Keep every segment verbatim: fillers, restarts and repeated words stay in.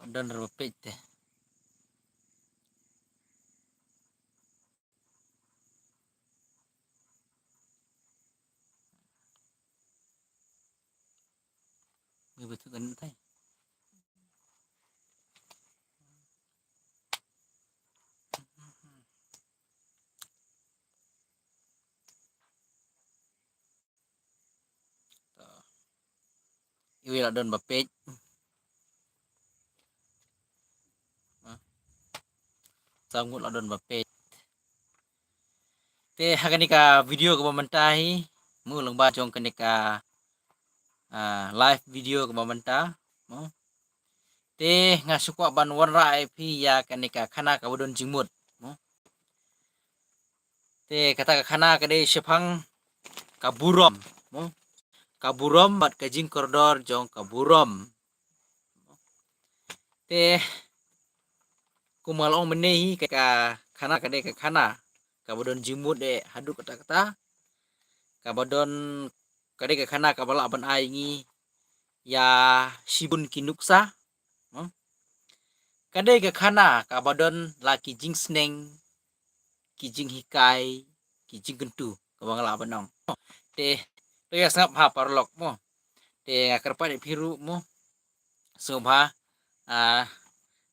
Don re ba peit te. Ngi betul kan tai. Iwi la don ba peit. Sa ngut la don ba peit. Te ha kane ka video kaba mynta hi, mo, lyngba jong kane ka, ah, live video kaba mynta, mo. Te nga sngewkwah ban wanrah ïa phi ïa kane ka khana kaba don jingmut, mo. Te kata ka khana ka dei shaphang ka burom, mo. Ka burom bad ka jingkordor jong ka burom. Te kumba la ong mynne hi, ka khana ka dei ka khana kaba don jingmut eh haduh katta katta. Kaba don, ka dei ka khana kaba lah ban ai ngi ïa shibun ki nuksa. Hmm? Ka dei ka khana kaba don la ki jingsneng, ki jinghikai, ki jingkyntu, kaba nga lah ban ong. Te to ïa sngap ha paralok, mo. Te nga kyrpad ïa phi ruh, mo. Sngewbha, ah,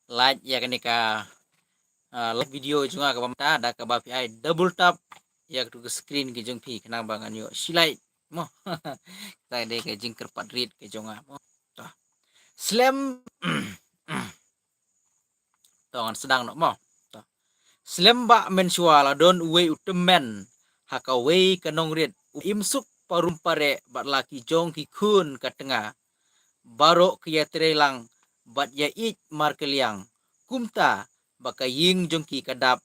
like ïa kane ka, ah, live video jong nga kaba mynta da kaba phi ai double tap ïa katu ka screen ka jong phi khnang ba ngan ïoh shi like, mo. Kata dei ka jingkyrpad rit ka jong nga, mo. To. Slem To ngan sdang noh, mo. To. Slem ba mynshuwa la don uwei u tymmen ha kawei ka nongrit, u im suk parum pareh bad la ki jong ki khun ka tnga. Baroh ki ïatreilang bad ïa ïeit markylliang. Kumta ba ka ïing jong ki ka dap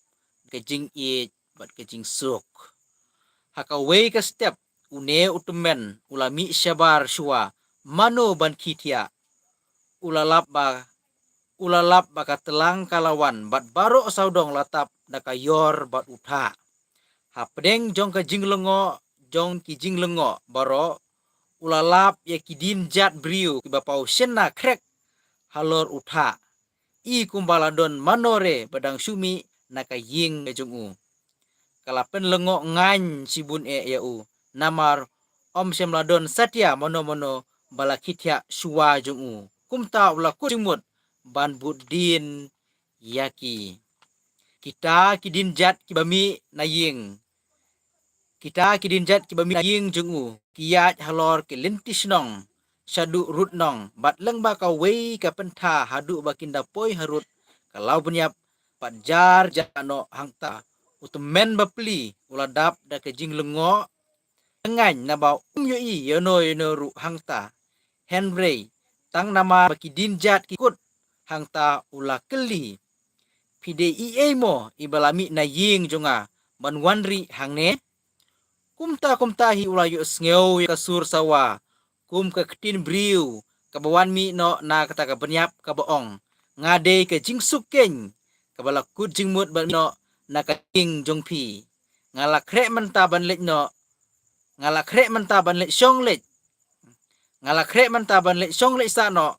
ka jingïeit bad ka jingsuk. Ha kawei ka step, une u tymmen u la mih shabar shuwa mano ban khie thiah. U la lap ba, u la lap ba ka tlang ka la wan bad baroh sawdong la tap da ka ïor bad u thah. Hapdeng jong ka jinglyngngoh jong ki jinglyngngoh baroh, u la lap ïa ki dienjat briew kiba paw shynna khrek halor u thah. I kumba la don mano re ba dang shu mih na ka ïing ka jong u. Ka la pynlyngngoh ngaiñ shibun eh ïa u, namar ym shym la don satia mano mano ba la khie thiah shuwa jong u. Kumta u la kut jingmut ban bud dien ïa ki. Kita ki dienjat kiba mih na ïing. Kita ki dienjat kiba mih na ïing jong u ki ïaid halor ki lynti shnong shaduh rud nong, bad lyngba kawei ka pyntha haduh ba kin da poi harud ka law bniap, bad jar jar noh hangta. U tymmen bapli u la dap da ka jinglyngngoh lyngngoh naba um ïohi ïano ïano ruh hangta. Hynrei tang namar ba ki dienjat ki kut hangta, u la kylli, "Phi dei i ei mo iba la mih na ïing jong nga ban wan rieh hangne?" Kumta kumta hi u la ïohsngew ïa ka sur sawa kum ka ktien briew kaba wan mih noh na kata ka bniap kaba ong, "Nga dei ka jingsuk keiñ kaba la kut jingmut ban mih noh na ka ïing jong phi. Nga la khreh mynta ban leit noh, nga la khreh mynta ban leit shong leit, nga la khreh mynta ban leit shong leit sah noh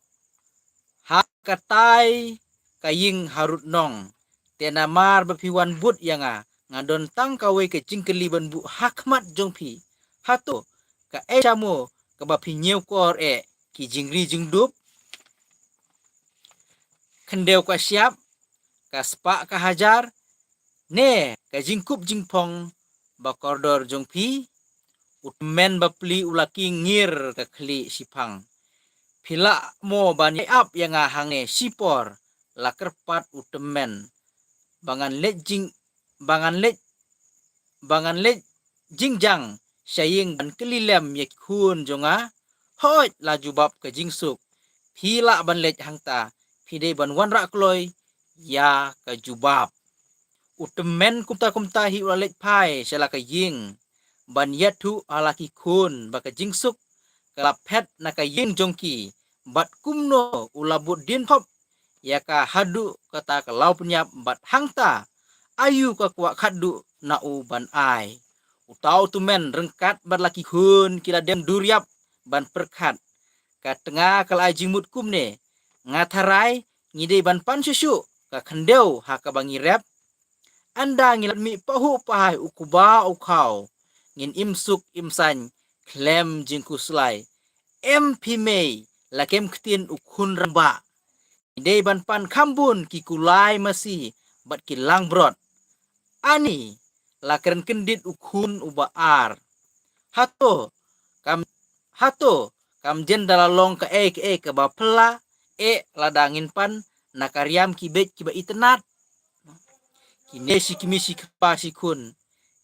ha katai ka ïing harud nong. Te namar ba phi wan bud ïa nga, nga don tang kawei ka jingkylli ban buh ha khmat jong phi. Hato kaei shamo kaba phi ñiewkor eh, ki jingri jingdup, khyndew ka shyiap, ka spah ka hajar, ne ka jingkup jingphong ba kordor jong phi?" U tymmen bapli u la kieng ngir ka khlieh shiphang. "Phi lah mo ban ïai ap ïa nga hangne shipor?" la kyrpad u tymmen. "Ba ngan leit jing, ba ngan leit, ba ngan leit jingjang sha ïing ban kylli lem ïa ki khun jong nga?" "Hooid," la jubab ka jingsuk, "phi lah ban leit hangta, phi dei ban wanrah kloi ïa ka jubab." U tymmen kumta kumta hi u la leit phai sha la ka ïing ban ïathuh ha la ki khun ba ka jingsuk ka la phet na ka ïing jong ki, bad kumno u la bud dien khop ïa ka haduh kata ka law bniap bad hangta aïu ka kwah khatduh na u ban ai. Uta u tymmen ryngkat bad la ki khun ki la dem duriap ban pyrkhat. Ka tnga ka la ai jingmut kumne, "Nga tharai ngi dei ban pan shuh shuh ka khyndew ha kaba ngi rep. Ynda ngi la mih pahuh pahai u kba u khaw, ngin im suk im saiñ khlem jingkhuslai. Em phi mei, la kem ktien u khun rangbah. Ngi dei ban pan kham bun ki kulai masi bad ki langbrot. Ani, la kren kyndit u khun uba ar. Hato kam, hato kam jen da la long kaei kaei kaba phylla, eh, lada ngin pan na ka riam ki beit kiba itynnad. Kine shi kmie shi kpa shi khun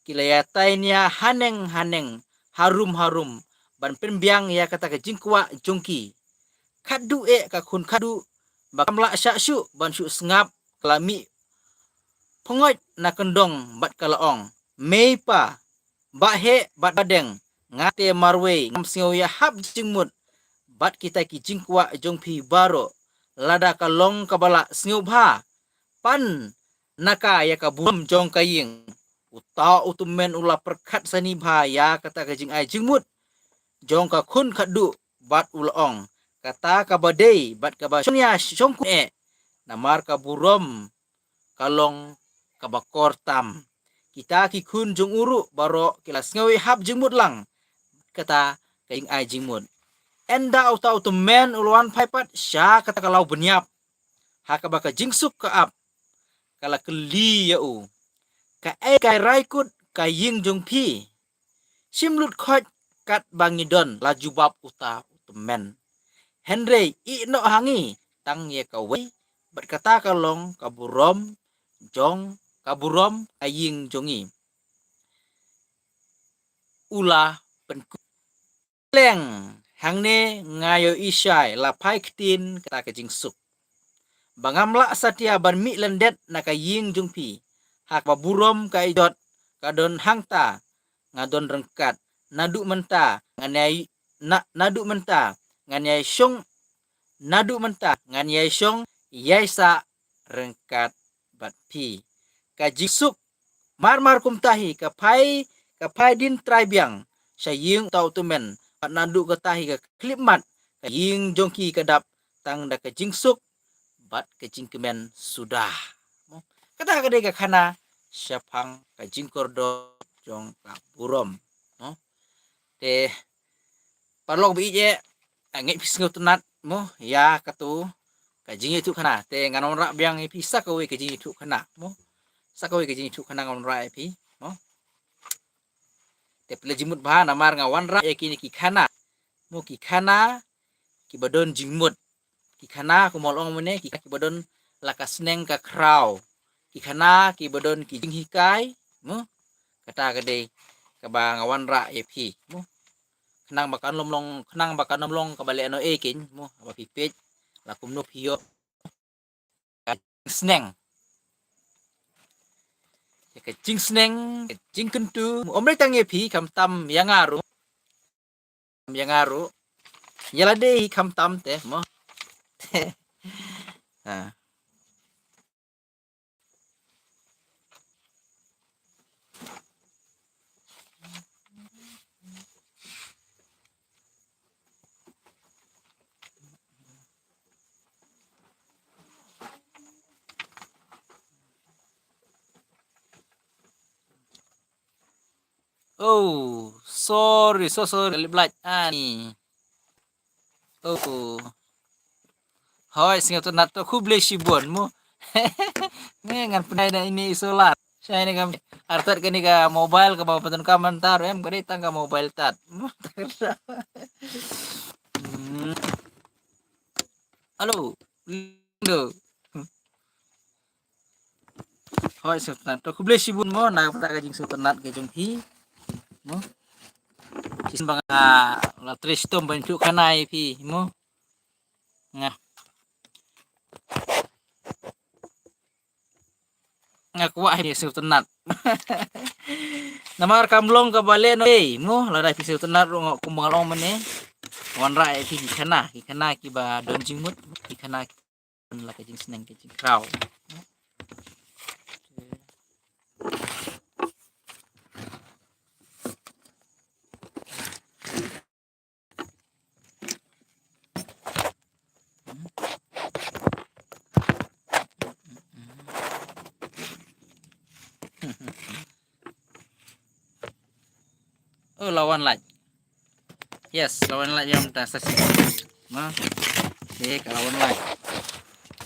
ki la ïatai nia haneng haneng, harum harum, ban pynbiang ïa kata ka jingkwah jong ki. Khadduh eh ka khun khadduh ba kam lah shah shuh ban shu sngap, ka la mih pyngoit na kyndong bad ka la ong, "Mei pa, Bah Heh bad Bah Deng, nga te marwei ngam sngew ïahap jingmut bad kita ki jingkwah jong phi baroh. Lada ka long kaba lah, sngewbha pan na ka ïa ka burom jong ka ïing." Uta u tymmen u la pyrkhat sani bha ïa kata ka jingai jingmut jong ka khun khadduh bad u la ong, "Kata kaba dei bad kaba shong ïa shong khun eh, namar ka burom ka long kaba kor tam." Kita ki khun jong u ruh baroh ki la sngew ïahap jingmut lang kata ka jingai jingmut. Ynda uta u tymmen u la wan phai pat sha kata ka law bniap ha kaba ka jingsuk ka ap, ka la kylli ïa u, "Kaei ka rai kut ka ïing jong phi? Shim lut khoit katba ngi don," la jubab uta u tymmen. "Hynrei ïeh noh ha ngi tang ïa kawei, bad kata ka long ka burom jong, ka burom ka ïing jong ngi." U la pynkup. Leng hangne nga ïohi shai, la phai ktien kata ka jingsuk. Ba ngam lah satia ban mih lyndet na ka ïing jong phi. Ha kaba burom ka ijot ka don hangta, nga don ryngkat. Naduh mynta ngan ïai, na, naduh mynta ngan ïai shong, naduh mynta ngan ïai shong ïai sah ryngkat bad phi. Ka jingsuk marmar kumta hi ka phai, ka phai dien trai biang sha ïing uta u tymmen. Bad naduh kata hi ka khyllipmat ka ïing jong ki ka dap tang da ka jingsuk bad ka jingkmen suda. Mo? Kata ka dei ka khana shaphang ka jingkordor jong ka burom. Mo? Te paralok ba ïeit, eh, ngeit phi sngewtynnat mo ïa katu ka jingïathuh khana. Te ngan wanrah biang ïa phi sa kawei ka jingïathuh khana mo. Sa kawei ka jingïathuh khana ngan wanrah ïa phi mo. Te phi la jingmut bha namar nga wanrah ïa kine ki khana mo, ki khana kiba don jingmut. Ki khana kumba la ong mynne, ki khana kiba don la ka sneng ka khraw. Ki khana kiba don ki jinghikai mo. Kata ka dei kaba nga wanrah ïa phi mo. Khnang ba kan ym long, khnang ba kan ym long kaba lehnohei kein mo, ba phi peit la kumno phi ïoh ka jingsneng. Ïa ka jingsneng, ka jingkyntu mo, ym dei tang ïa phi, khamtam ïa nga ruh. Ïa nga ruh. Ïa lade hi khamtam te mo. Ha. Oh, sorry, so sorry, lip light ani. Oh. Hooid, sngewtynnat to, khublei shibun mo. Nge ngan pynai na ine i solar. Shane kam artat kane ka mobile kaba pyndonkam mynta ruh em, ka dei tang ka mobile tat. Hmm. Hello. Hello. Hooid, sngewtynnat. To khublei shibun mo na kata ka jingsngewtynnat ka jong phi. Mo. Shisien ba nga la trei shitom ban ïathuh khana ïa phi mo. Nga, nga kwah ïa phi sngewtynnat. Namar kam long kaba lehnohei mo, lada phi sngewtynnat ruh nga, kumba nga la ong mynne. Wanrah ïa phi ki khana, ki khana kiba don jingmut, ki khana la ka jingsneng ka jingkhraw. la wan light. Yes, la wan light biang mynta sa shisien. Mo. Te ka la wan light.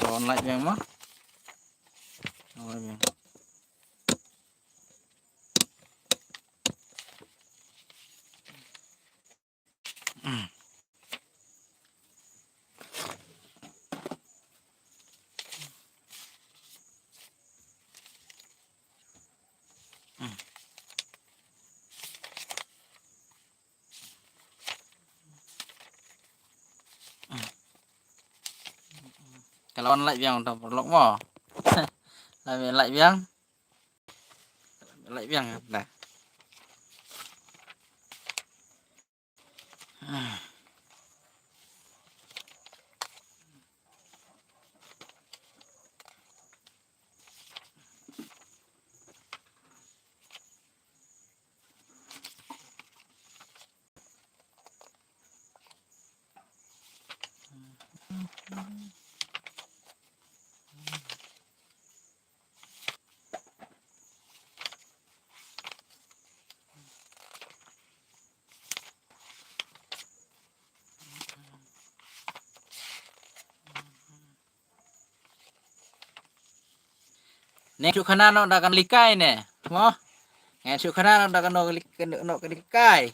La wan light biang mo. La wan biang. Ka la wan light biang to paralok mo. La wan light biang. Light biang dah. Ne shu khana noh da ka likai ne. Mo. Ngan shu khana noh da ka noh ka likai.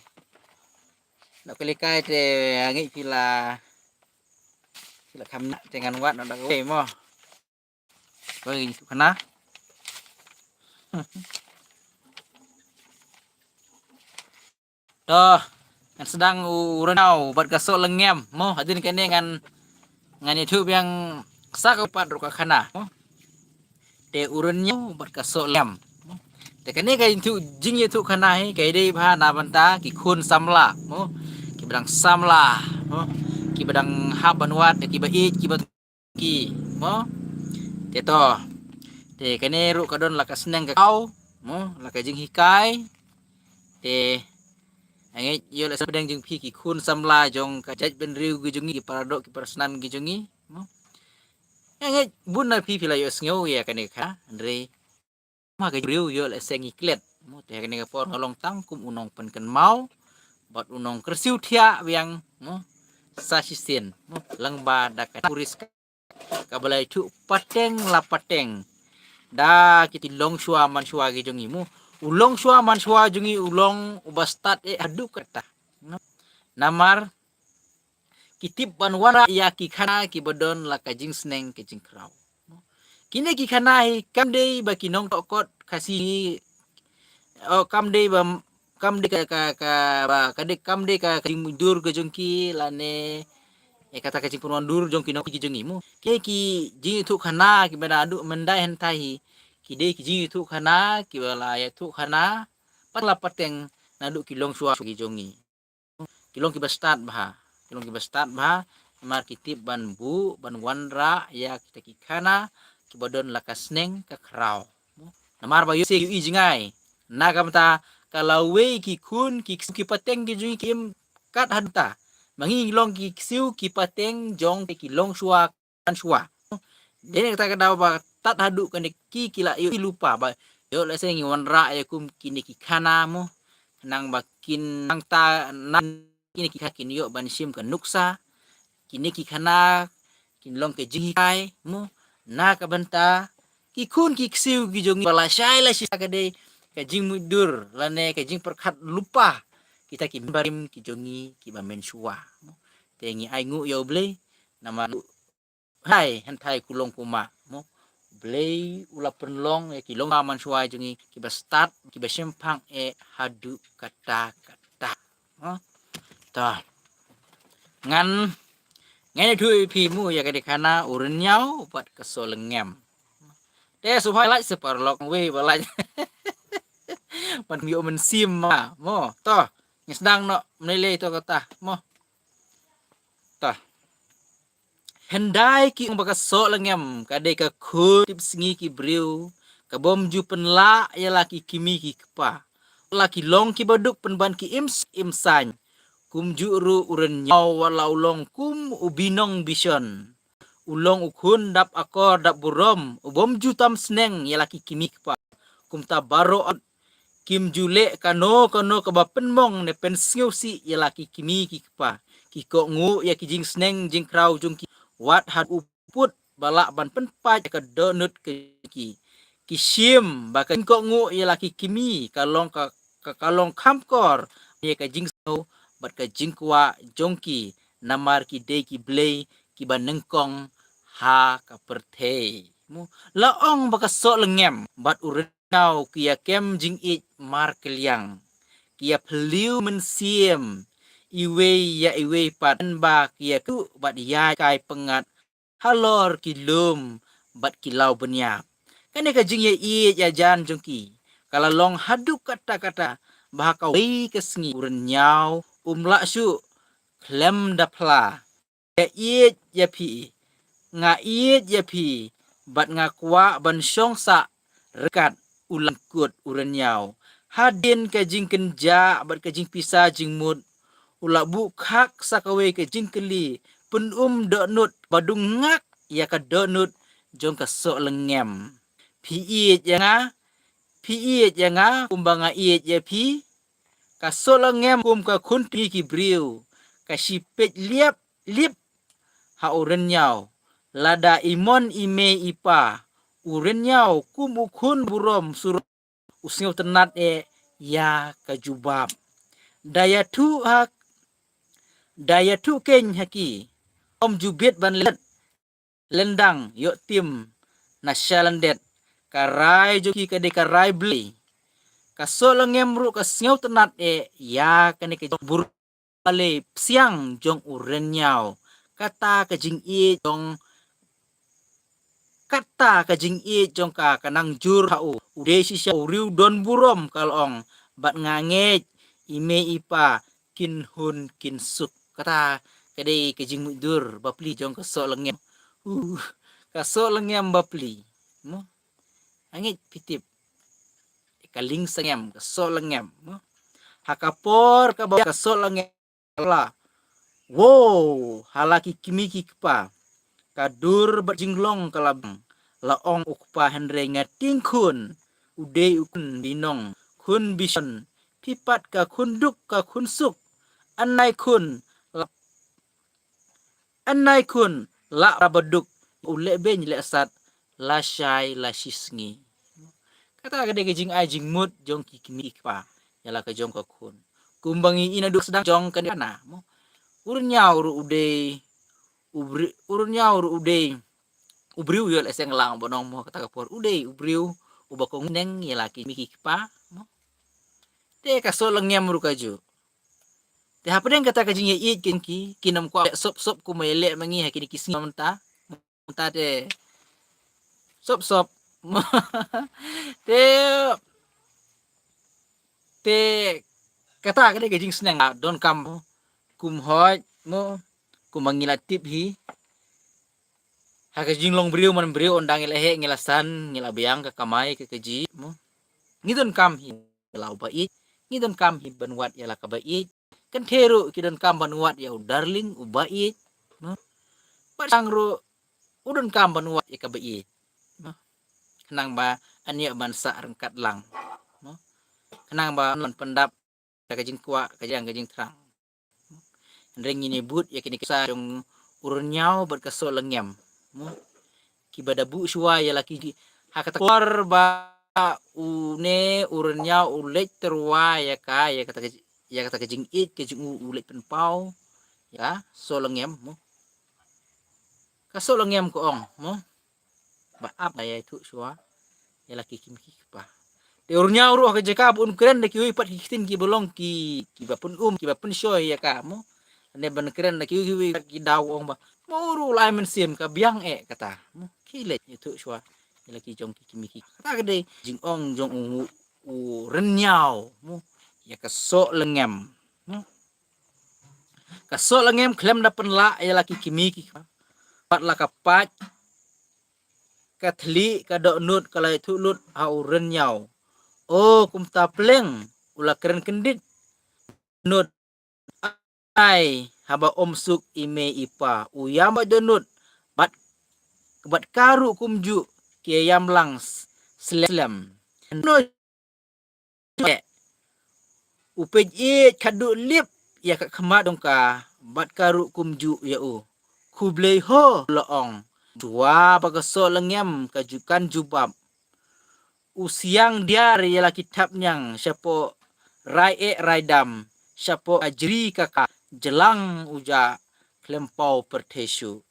Noh ka likai te ngi phi la, phi la kham na te ngan wad noh da ka wei mo. Ko ngi shu khana. To, ngan sdang u, u rynñiaw bad ka soh lengem mo, hadien kane ngan, ngan ïathuh biang sa ka pat ruh ka khana mo. Te u rynñiaw bad ka soh lengem. Te kane ka ïathuh, jingïathuh khana hi ka dei bha na bynta ki khun samla mo, kiba dang samla mo, kiba dang hap ban wad, kiba ïeit, kiba ki mo. Te to, te kane ruh ka don la ka sneng ka khraw mo, la ka jinghikai. Te ngeit ïoh la sneng jong phi ki khun samla jong ka jaitbynriew ki jong ngi, ki paradoh ki parasnam ki jong ngi mo. Ngeit bun na phi phi la ïohsngew ïa kane ka khana, hynrei ma ka briew ïoh la sneng i klet mo. Te kane ka por nga long tang kum u nongpynkynmaw bad u nongkyrsiew thiah biang mo, sa shisien mo, lyngba da ka turis ka, kaba la ïathuh pateng la pateng da kiti longshuwa manshuwa ki jong ngi mo. U longshuwa manshuwa jong ngi u long uba stad eh haduh katta. Namar ki tip ban wanrah ïa ki khana kiba don la ka jingsneng ka jingkhraw. Kine ki khana hi kam dei ba ki nongtohkot Khasi, oh, kam dei ba, kam dei ka, ka, ka, ba, ka dei, kam dei ka, ka jingmutdur ka jong ki lane, eh, kata ka jingpynwandur jong ki nongki jong ngi mo. Kine ki jingïathuh khana kiba naduh mynta hynta hi ki dei ki jingïathuh khana kiba la ïathuh khana pat la pateng naduh ki longshuwa ki jong ngi. Ki long kiba stad bha, ki long kiba stad bha, namar ki tip ban buh, ban wanrah ïa kita ki khana kiba don la ka sneng ka khraw. Namar ba ïoh se ïohi jngai, na ka bynta ka lawei ki khun ki ksiew ki pateng ki jong ngi kim kat haduh ta. Ma ngi long ki ksiew ki pateng jong ki longshuwa manshuwa. Dei na kata ka daw ba tad haduh kane ki, ki la ïoh lypa ba ïoh lehse ngi wanrah ïa kum kine ki khana mo, nang ba kin nangta na kine ki khana kin ïoh ban shim ka nuksa. Kine ki khana kin long ka jinghikai mo, na ka bynta ki khun ki ksiew ki jong ngi ba lashai lashai ka dei ka jingmutdur lane ka jingpyrkhat lypa kita ki barim ki jong ngi kiba mynshuwa mo. Te ngi ainguh ïa U Blei namar hai hynthai kulong kuma mo. Blei u la pynlong ïa ki longshuwa manshuwa jong ngi kiba stad kiba shemphang eh haduh katta katta. Mo. Ta ngan, ngan ïathuh ïa phi mo ïa ka dei khana u rynñiaw bad ka soh lengem. Te shu phai lait se paralok wei ba lait. Ban ïoh mynsiem ma mo. To ngi sdang noh mynlei to kata mo. Ta hyndai ki ong ba ka soh lengem ka dei ka khun tipsngi ki briew kabym ju pynlah ïa la ki kmie ki kpa. La ki long kiba duk pynban ki im, im saiñ. Kumjuh ruh u rynñiaw wat la u long kum u binong bishon. U long u khun dap akor dap burom, u bym ju tam sneng ïa la ki kmie kpa. Kumta baroh Kim ju leh kano kano kaba pynmong ne pynsngewsih ïa la ki kmie ki kpa. Ki kohnguh ïa ki jingsneng jingkhraw jong ki wat haduh u pud ba lah ban pynpait ïa ka dohnud ka jong ki. Ki shim ba ka jingkohnguh ïa la ki kmie ka long ka, ka, ka long kham kor ïa ka jingsngew bad ka jingkwah jong ki, namar ki dei ki blei kiba nyngkong ha ka pyrthei. Mo, la ong ba ka Sohlangem bad u Rynñiaw ki ïakem jingïeit markylliang. Ki ïaphylliew mynsiem iwei ïa iwei pat, ba ki ïakynduh bad ïaid kai pyngngad halor ki lum bad ki law bniah. Kane ka jingïaieit ïajan jong ki ka la long haduh katta katta ba ha kawei ka sngi u Rynñiaw um lah shuh khlem da phla. Nga ïeit ïa phi, nga ïeit ïa phi, bad nga kwah ban shong sah ryngkat u lyngkut u Rynñiaw. Hadien ka jingkynjah bad ka jingpisa jingmut, u la buh khak sa kawei ka jingkylli pynum dohnud ba dung ngak ïa ka dohnud jong ka Sohlangem. Phi ïeit ïa nga, phi ïeit ïa nga kumba nga ïeit ïa phi. Ka Sohlangem kum ka khun tyngi ki briew ka shi peit liap lip ha u Rynñiaw. Lada i mon i mei i pa, u Rynñiaw kum u khun burom surok u sngewtynnat eh ïa ka jubab. Da ïathuh ha, da ïathuh keiñ ha ki, ym ju bit ban let lyndang ïoh tim na shalyndet. Ka rai jong ki ka dei ka rai blei. Ka Sohlangem ruh ka sngewtynnat eh ïa kane ka jong bur balei psiang jong u Rynñiaw. Kata ka jingïeit jong, kata ka jingïeit jong ka ka nang jur ha u. U dei shisha u riew don burom ka la ong, bad nga ngeit i mei i pa kin hun kin suk. Kata ka dei ka jingmutdur bapli jong ka Sohlangem. Uh, ka Sohlangem bapli. Mo? Nga ngeit phi tip. Ka Lingsangem, ka Sohlangem. Mo? Ha ka por kaba ka Sohlangem la wow ha la ki kmie ki kpa. Ka dur bad jinglong ka la bang. La ong u kpa, hynrei nga tieng khun, u dei u khun binong, khun bishon. Phi pat ka khun duk ka khun suk. Anai khun la, anai khun la ra ba duk, u leh beiñ leh sat la shai la shi sngi. Kata ka dei ka jingai jingmut jong ki kmie ki kpa ïa la ka jong ka khun. Kumba ngi ïohi naduh sdang jong kane ka khana, mo. U Rynñiaw ruh u dei u bri-, u Rynñiaw ruh u dei u briew ïoh leh seng lang ba nong, mo, kata ka por u dei u briew uba kohnguh ïa la ki kmie ki kpa, mo. Te ka Sohlangem ruh ka ju. Te hapdeng kata ka jingïaieit kin ki, kin ym kwah leh sop sop kumba ïaleh ma ngi ha kine ki sngi mynta. Mynta te sop sop. Te, te kata ka dei ka jingsneng, ah, donkam kum hoi, mo, kumba ngi la tip hi. Ha ka jinglong briew man briew, ynda ngi la heh ngi la san, ngi la biang ka kamai ka kajih, mo. Ngi donkam hi la u ba ïeit, ngi donkam hi ban wad ïa la ka ba ïeit. Kynthei ruh ki donkam ban wad ïa u darling u ba ïeit, mo. Bad shang ruh u donkam ban wad ïa ka ba ïeit, mo. Khnang ba yn ïoh ban sah ryngkat lang, mo. Khnang ba yn pyndap ka jingkwah ka jingthrang. Hynrei ngin ïa bud ïa kine ki sa jong u Rynñiaw bad ka Sohlangem, mo. Kiba da buh shuwa ïa la ki, ha kata ka por ba une u Rynñiaw u leit tyrwa ïa ka, ïa kata ka, ïa kata ka jingïeit ka jong u, u leit pynpaw ïa ka Sohlangem, mo. Ka Sohlangem ka ong, mo. Ba ap ba ïathuh shuwa ïa la ki kmie ki kpa. Te u Rynñiaw ruh ha ka jaka ba un kren da kiwei pat ki ktien kiba long ki, kiba pynum, kiba pynshoi ïa ka, mo. Lane ban kren da kiwei kiwei ki daw ong ba, mo, ruh la ai mynsiem ka biang eh kata, mo. Khie leit ïathuh shuwa ïa la ki jong ki kmie ki kpa. Kata ka dei jingong jong u, u Rynñiaw, mo, ïa ka Sohlangem, mo. Ka Sohlangem khlem da pynlah ïa la ki kmie ki kpa, pat la ka pait ka thylli ka dohnud, ka la ïathuh lut ha u Rynñiaw. O, kumta pleng u la kren kyndit nud ai haba ym suk i mei i pa, u ïam bad dohnud, bad, bad ka ruh kumjuh ki ïam lang s-, slem. No eh. U peit ïeit khadduh lip ïa ka khmat jong ka, bad ka ruh kumjuh ïa u. Khublei ho, la ong. Shuwa ba ka soh lengem ka ju kan jubab, u siang diar ïa la ki thapniang shapoh rai eh rai dam, shapoh ka jri ka ka jlang u ja khlem paw pyrthei shuh.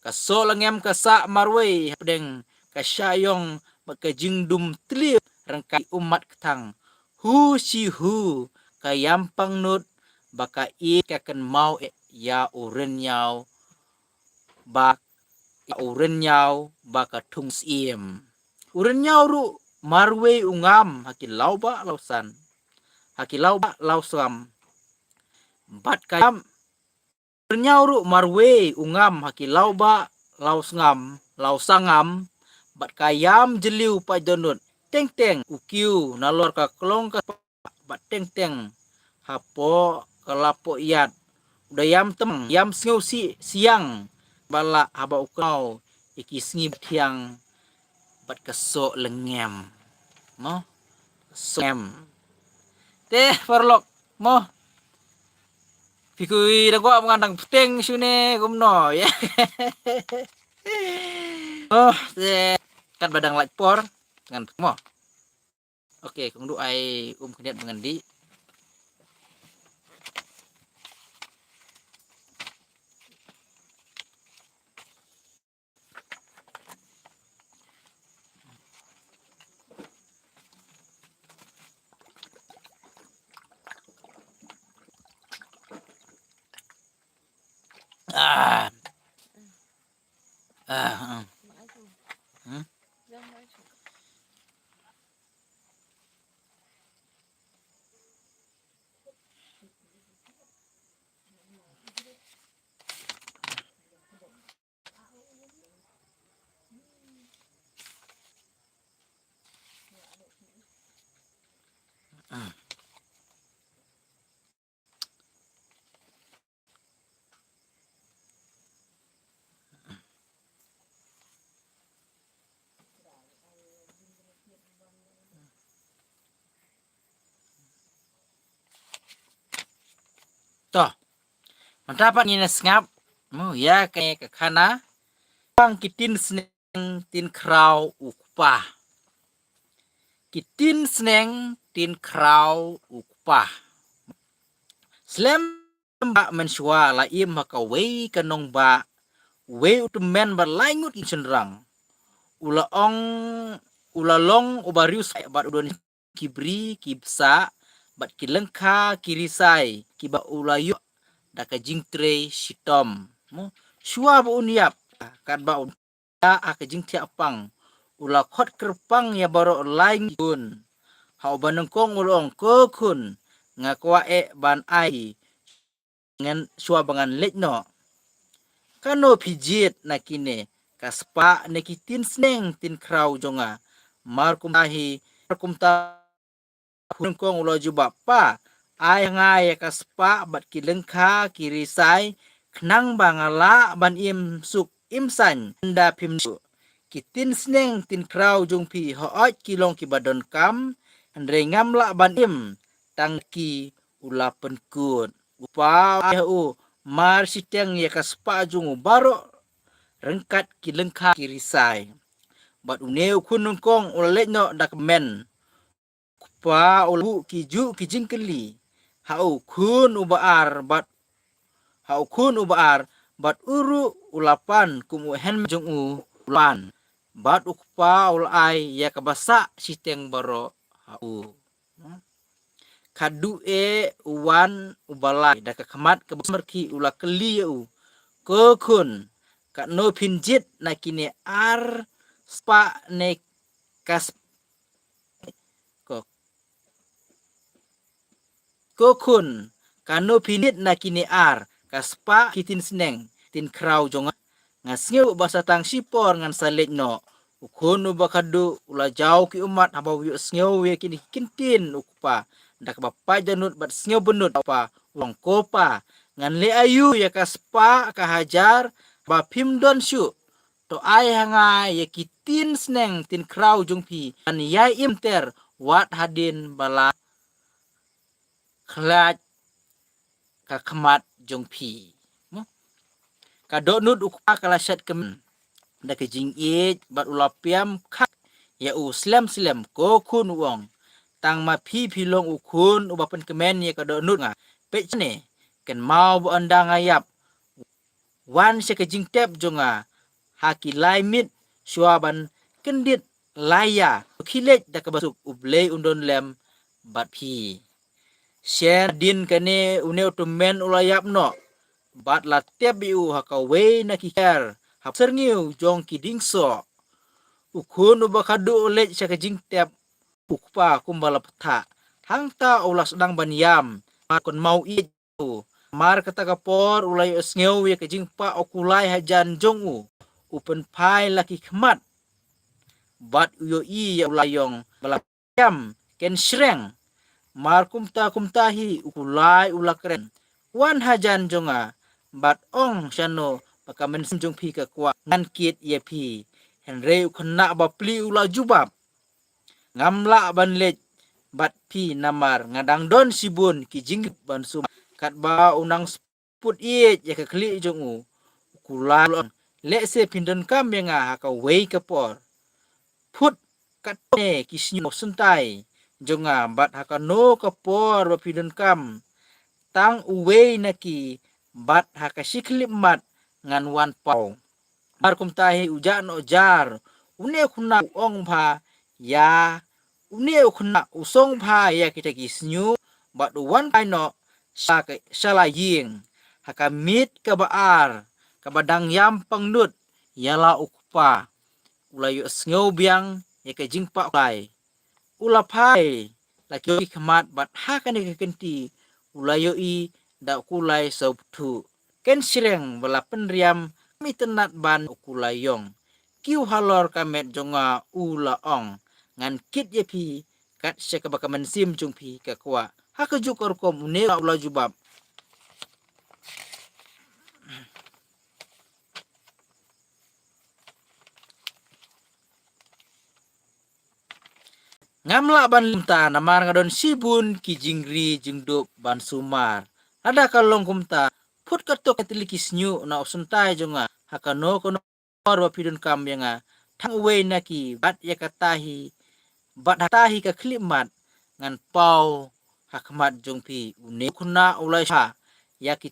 Ka soh lengem ka sah marwei hapdeng ka shah ïong bad ka jingdum tliw ryngkat ki ummat kthang. Hu shi hu ka ïam pangnud ba ka ïeit ka kynmaw eh ïa u rynñiaw ba, ïa u rynñiaw ba ka thung syiem. U rynñiaw ruh marwei u ngam ha ki lawbah lawsan, ha ki lawbah lawsngam. Bad ka ïam Rynñiaw ruh marwei u ngam ha ki lawbah lawsngam, lawsangam, bad ka ïam jylliew paidonut. Teng teng u kiew nalor ka klong ka spah, bad teng teng hapoh ka lapoh ïat u da ïam tymmen, ïam sngew si siang, ba lah haba u kynmaw ïa ki sngi bthiang bad ka soh lengem. Mo? Ka soh lengem. Te paralok, mo? Phi kwah da kwah ba ngan dang bteng shane kumno, ïa. Oh, te katba dang lait por ngan, mo? Okay, kong duh ai um khyndiat ba ngan dih. Ah. Ah, ah. Hmm? To. Mynta pat ngin ïa sngap mo ïa ka, ka khana. Pang ki tin sneng tin khraw u kpa. Ki tin sneng tin khraw u kpa. Slem ba mynshuwa la im ha kawei ka nongbah, uwei u tymmen bad lai ngut ki shynrang. U la ong, u la long uba riewsaiñ bad u don ki bri ki bsah bad ki lyngkha ki risai kiba u la ïoh da ka jingtrei shitom. Mo, shuwa ba un ïap, katba un ïa ha ka jingthiah pang, u la khot kyrpang ïa baroh lai ngut ki khun. Ha uba nyngkong u la ong, ko khun, nga kwah eh ban ai ngan shuwa ba ngan leit noh. Kano phi jied na kine, ka spah ne ki tin sneng tin khraw jong nga? Mar kumta hi, mar kumta Khun nyngkong u la jubab, pa, ai ha nga ïa ka spah bad ki lyngkha ki risai, khnang ba nga lah ban im suk im saiñ, ynda phim ju. Ki tin sneng tin khraw jong phi hooid ki long kiba donkam, hynrei ngam lah ban im tang ki, u la pynkut. U kpa u ai ha u mar shiteng ïa ka spah jong u baroh ryngkat ki lyngkha ki risai. Bad une u khun nyngkong u la leit noh da kmen. U kpa u la buh ki juh ki jingkylli ha u khun uba ar bad, ha u khun uba ar bad u ruh u la pan kum u hynmen jong u u la pan. Bad u kpa u la ai ïa kaba sah shiteng baroh ha u. Khadduh eh u wan uba lai da ka khmat kaba smarkhie u la kylli ïa u, ko khun, katno phin jied na kine ar spah ne ka sp-, ko, ko khun, kano phin jied na kine ar, ka spah ki tin sneng tin khraw jong nga? Nga sngew ba sa tang shipor ngan sa leit noh. U khun uba khadduh u la jaw ki ummat haba u ïohsngew ïa kine ki ktien u kpa. Da kaba pait da nud bad sngew bynnud u kpa u ong, ko pa, ngan leh aïu ïa ka spah ka hajar ba phim don shuh? To ai ha nga ïa ki tin sneng tin khraw jong phi, ngan ïai im ter wat hadien ba la khlad ka khmat jong phi. Mo? Ka dohnud u kpa ka la shet kmen da ka jingïeit bad u la pyrkhat ïa u slem slem, ko khun, u ong. Tang ma phi phi long u khun uba pynkmen ïa ka dohnud nga. Peit shane, kynmaw ba ynda nga ïap, wan sha ka jingtep jong nga ha ki lai miet shuwa ban kyndit lai ïa, khie leit da kaba suk, U Blei un don lem bad phi. Shen hadien kane une u tymmen u la ïap noh bad la tep ïa u ha kawei na ki kher ha syrngiew jong ki dieng soh. U khun uba khadduh u leit sha ka jingtep u kpa kumba la pyrta, hangta u la sdang ban ïam, mar kynmaw ïeit u. Mar kata ka por u la ïohsngew ïa ka jingpah u kulai hajan jong u. U pynphai la ki khmat bad u ïohi ïa u Laiong ba la ïam kynshriang. Mar kumta kumta hi u kulai u la kren, wan hajan jong nga bad ong shano ba ka mynsiem jong phi ka kwah ngan kit ïa phi. Hynrei u khynnah bapli u la jubab, ngam lah ban leit bad phi namar nga dang don shibun ki jingdip ban sumar. Katba u nang sput ïeit ïa ka khlieh jong u, u kulai u la ong, lehse phin donkam ïa nga ha kawei ka por. Phut katto ne ki shñiuh syntai jong nga bad ha kano ka por ba phi donkam tang uwei na ki bad ha ka shi khyllipmat ngan wan paw. Mar kumta hi u jah noh jar une u khynnah u ong bha ïa, une u khynnah u song bha ïa kita ki shñiuh bad u wan phai noh sha ka, sha la ïing. Ha ka miet kaba ar kaba dang ïam pangnud ïa la u kpa, u la ïohsngew biang ïa ka jingpah u kulai. U la phai la ki khmat bad ha kane ka kynti u la ïohi da u kulai sawpthuh kynshriang ba la pynriam, mi tynnat ban u kulai ïong. Kiew halor ka met jong nga u la ong, ngan kit ïa phi kat sha kaba ka mynsiem jong phi ka kwah. Ha kajuh ka rukom une u la jubab, ngam lah ban leit kumta namar nga don shibun ki jingri jingdup ban sumar. Lada ka long kumta, phut katto katne tylli ki shñiuh na u syntai jong nga ha kano kano por ba phi donkam ïa nga tang uwei na ki bad ïa kata hi, bad ha kata hi ka khyllipmat ngan paw ha khmat jong phi. Une u khynnah u la song bha ïa ki,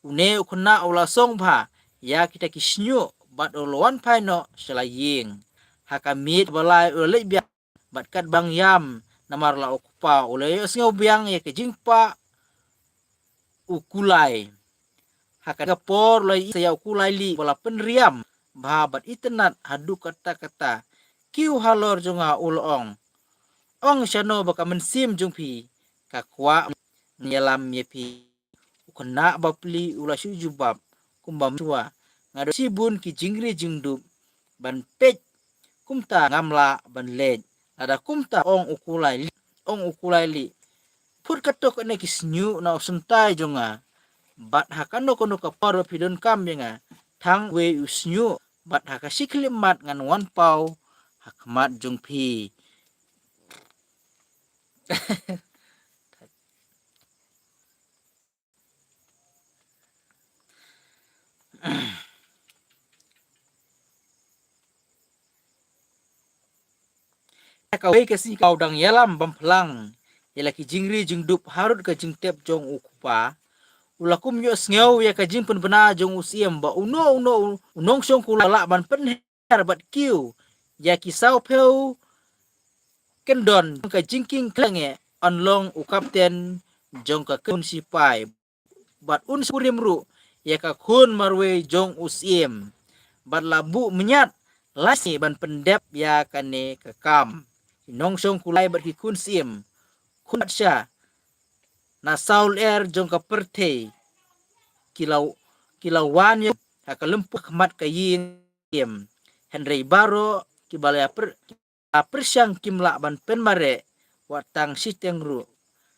une u khynnah u la song bha ïa kita ki shñiuh bad u la wan phai noh sha la ïing. Ha ka miet ba lai u la leit biang bad katba dang ïam namar la u kpa u la ïohsngew biang ïa ka jingpah u kulai. Ha kata ka por la ïohi sa ïa u kulai lieh ba la pynriam bha bad itynnat haduh katta katta. Kiew halor jong nga u la ong, ong shano ba ka mynsiem jong phi ka kwah, ngan ïalam ïa phi. U khynnah bapli u la shu jubab kumba mynshwa, nga don shibun ki jingri jingdup ban peit, kumta ngam lah ban leit. Lada kumta, ong u kulai lieh, ong u kulai lieh, phut katto katne ki shñiuh na u syntai jong nga bad ha kano kano ka por ba phi donkam ïa nga tang uwei u shñiuh bad ha ka shi khyllipmat ngan wan paw ha khmat jong phi. Kawei ka sngi kaba u dang ïalam bym phlang ïa la ki jingri jingdup harud ka jingtep jong u kpa, u la kum ïohsngew ïa ka jingpynbna jong u Syiem ba uno uno u nongshong kulai lah ban pynher bad kiew ïa ki sawphew kyndon jong ka jingkieng khlem eh, un long u kapten jong ka khun sipai bad un sngewrim ruh ïa ka khun marwei jong u Syiem. Bad la buh mynta lai sngi ban pyndep ïa kane ka kam. Ki nongshong kulai bad ki khun syiem, khun badsha na saw lyer jong ka pyrthei ki la, ki la wan ïa ha ka lympung khmat ka ïing Syiem. Hynrei baroh ki ba la pyrshang pyrshang kim lah ban pynmareh wat tang shiteng ruh.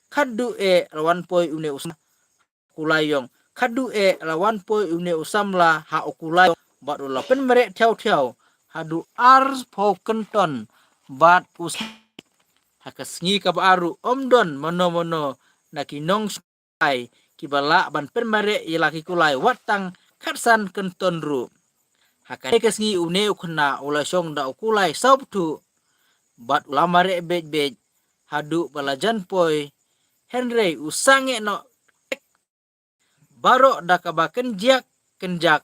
Khadduh eh la wan poi une u samla, u kulai ïong. Khadduh eh la wan poi une u samla ha u kulai ïong bad u la pynmareh thiaw thiaw haduh arphew kyndon bad u s-, ha ka sngi kaba ar ruh ym don mano mano na ki nongshong kulai kiba lah ban pynmareh ïa la ki kulai wat tang khatsan kynton ruh. Ha kane ka sngi une u khynnah u la shong da u kulai saw bthuh bad u la mareh beit beit haduh ba la jan poi. Hynrei u sangeh noh baroh da kaba kynjiak kynjak.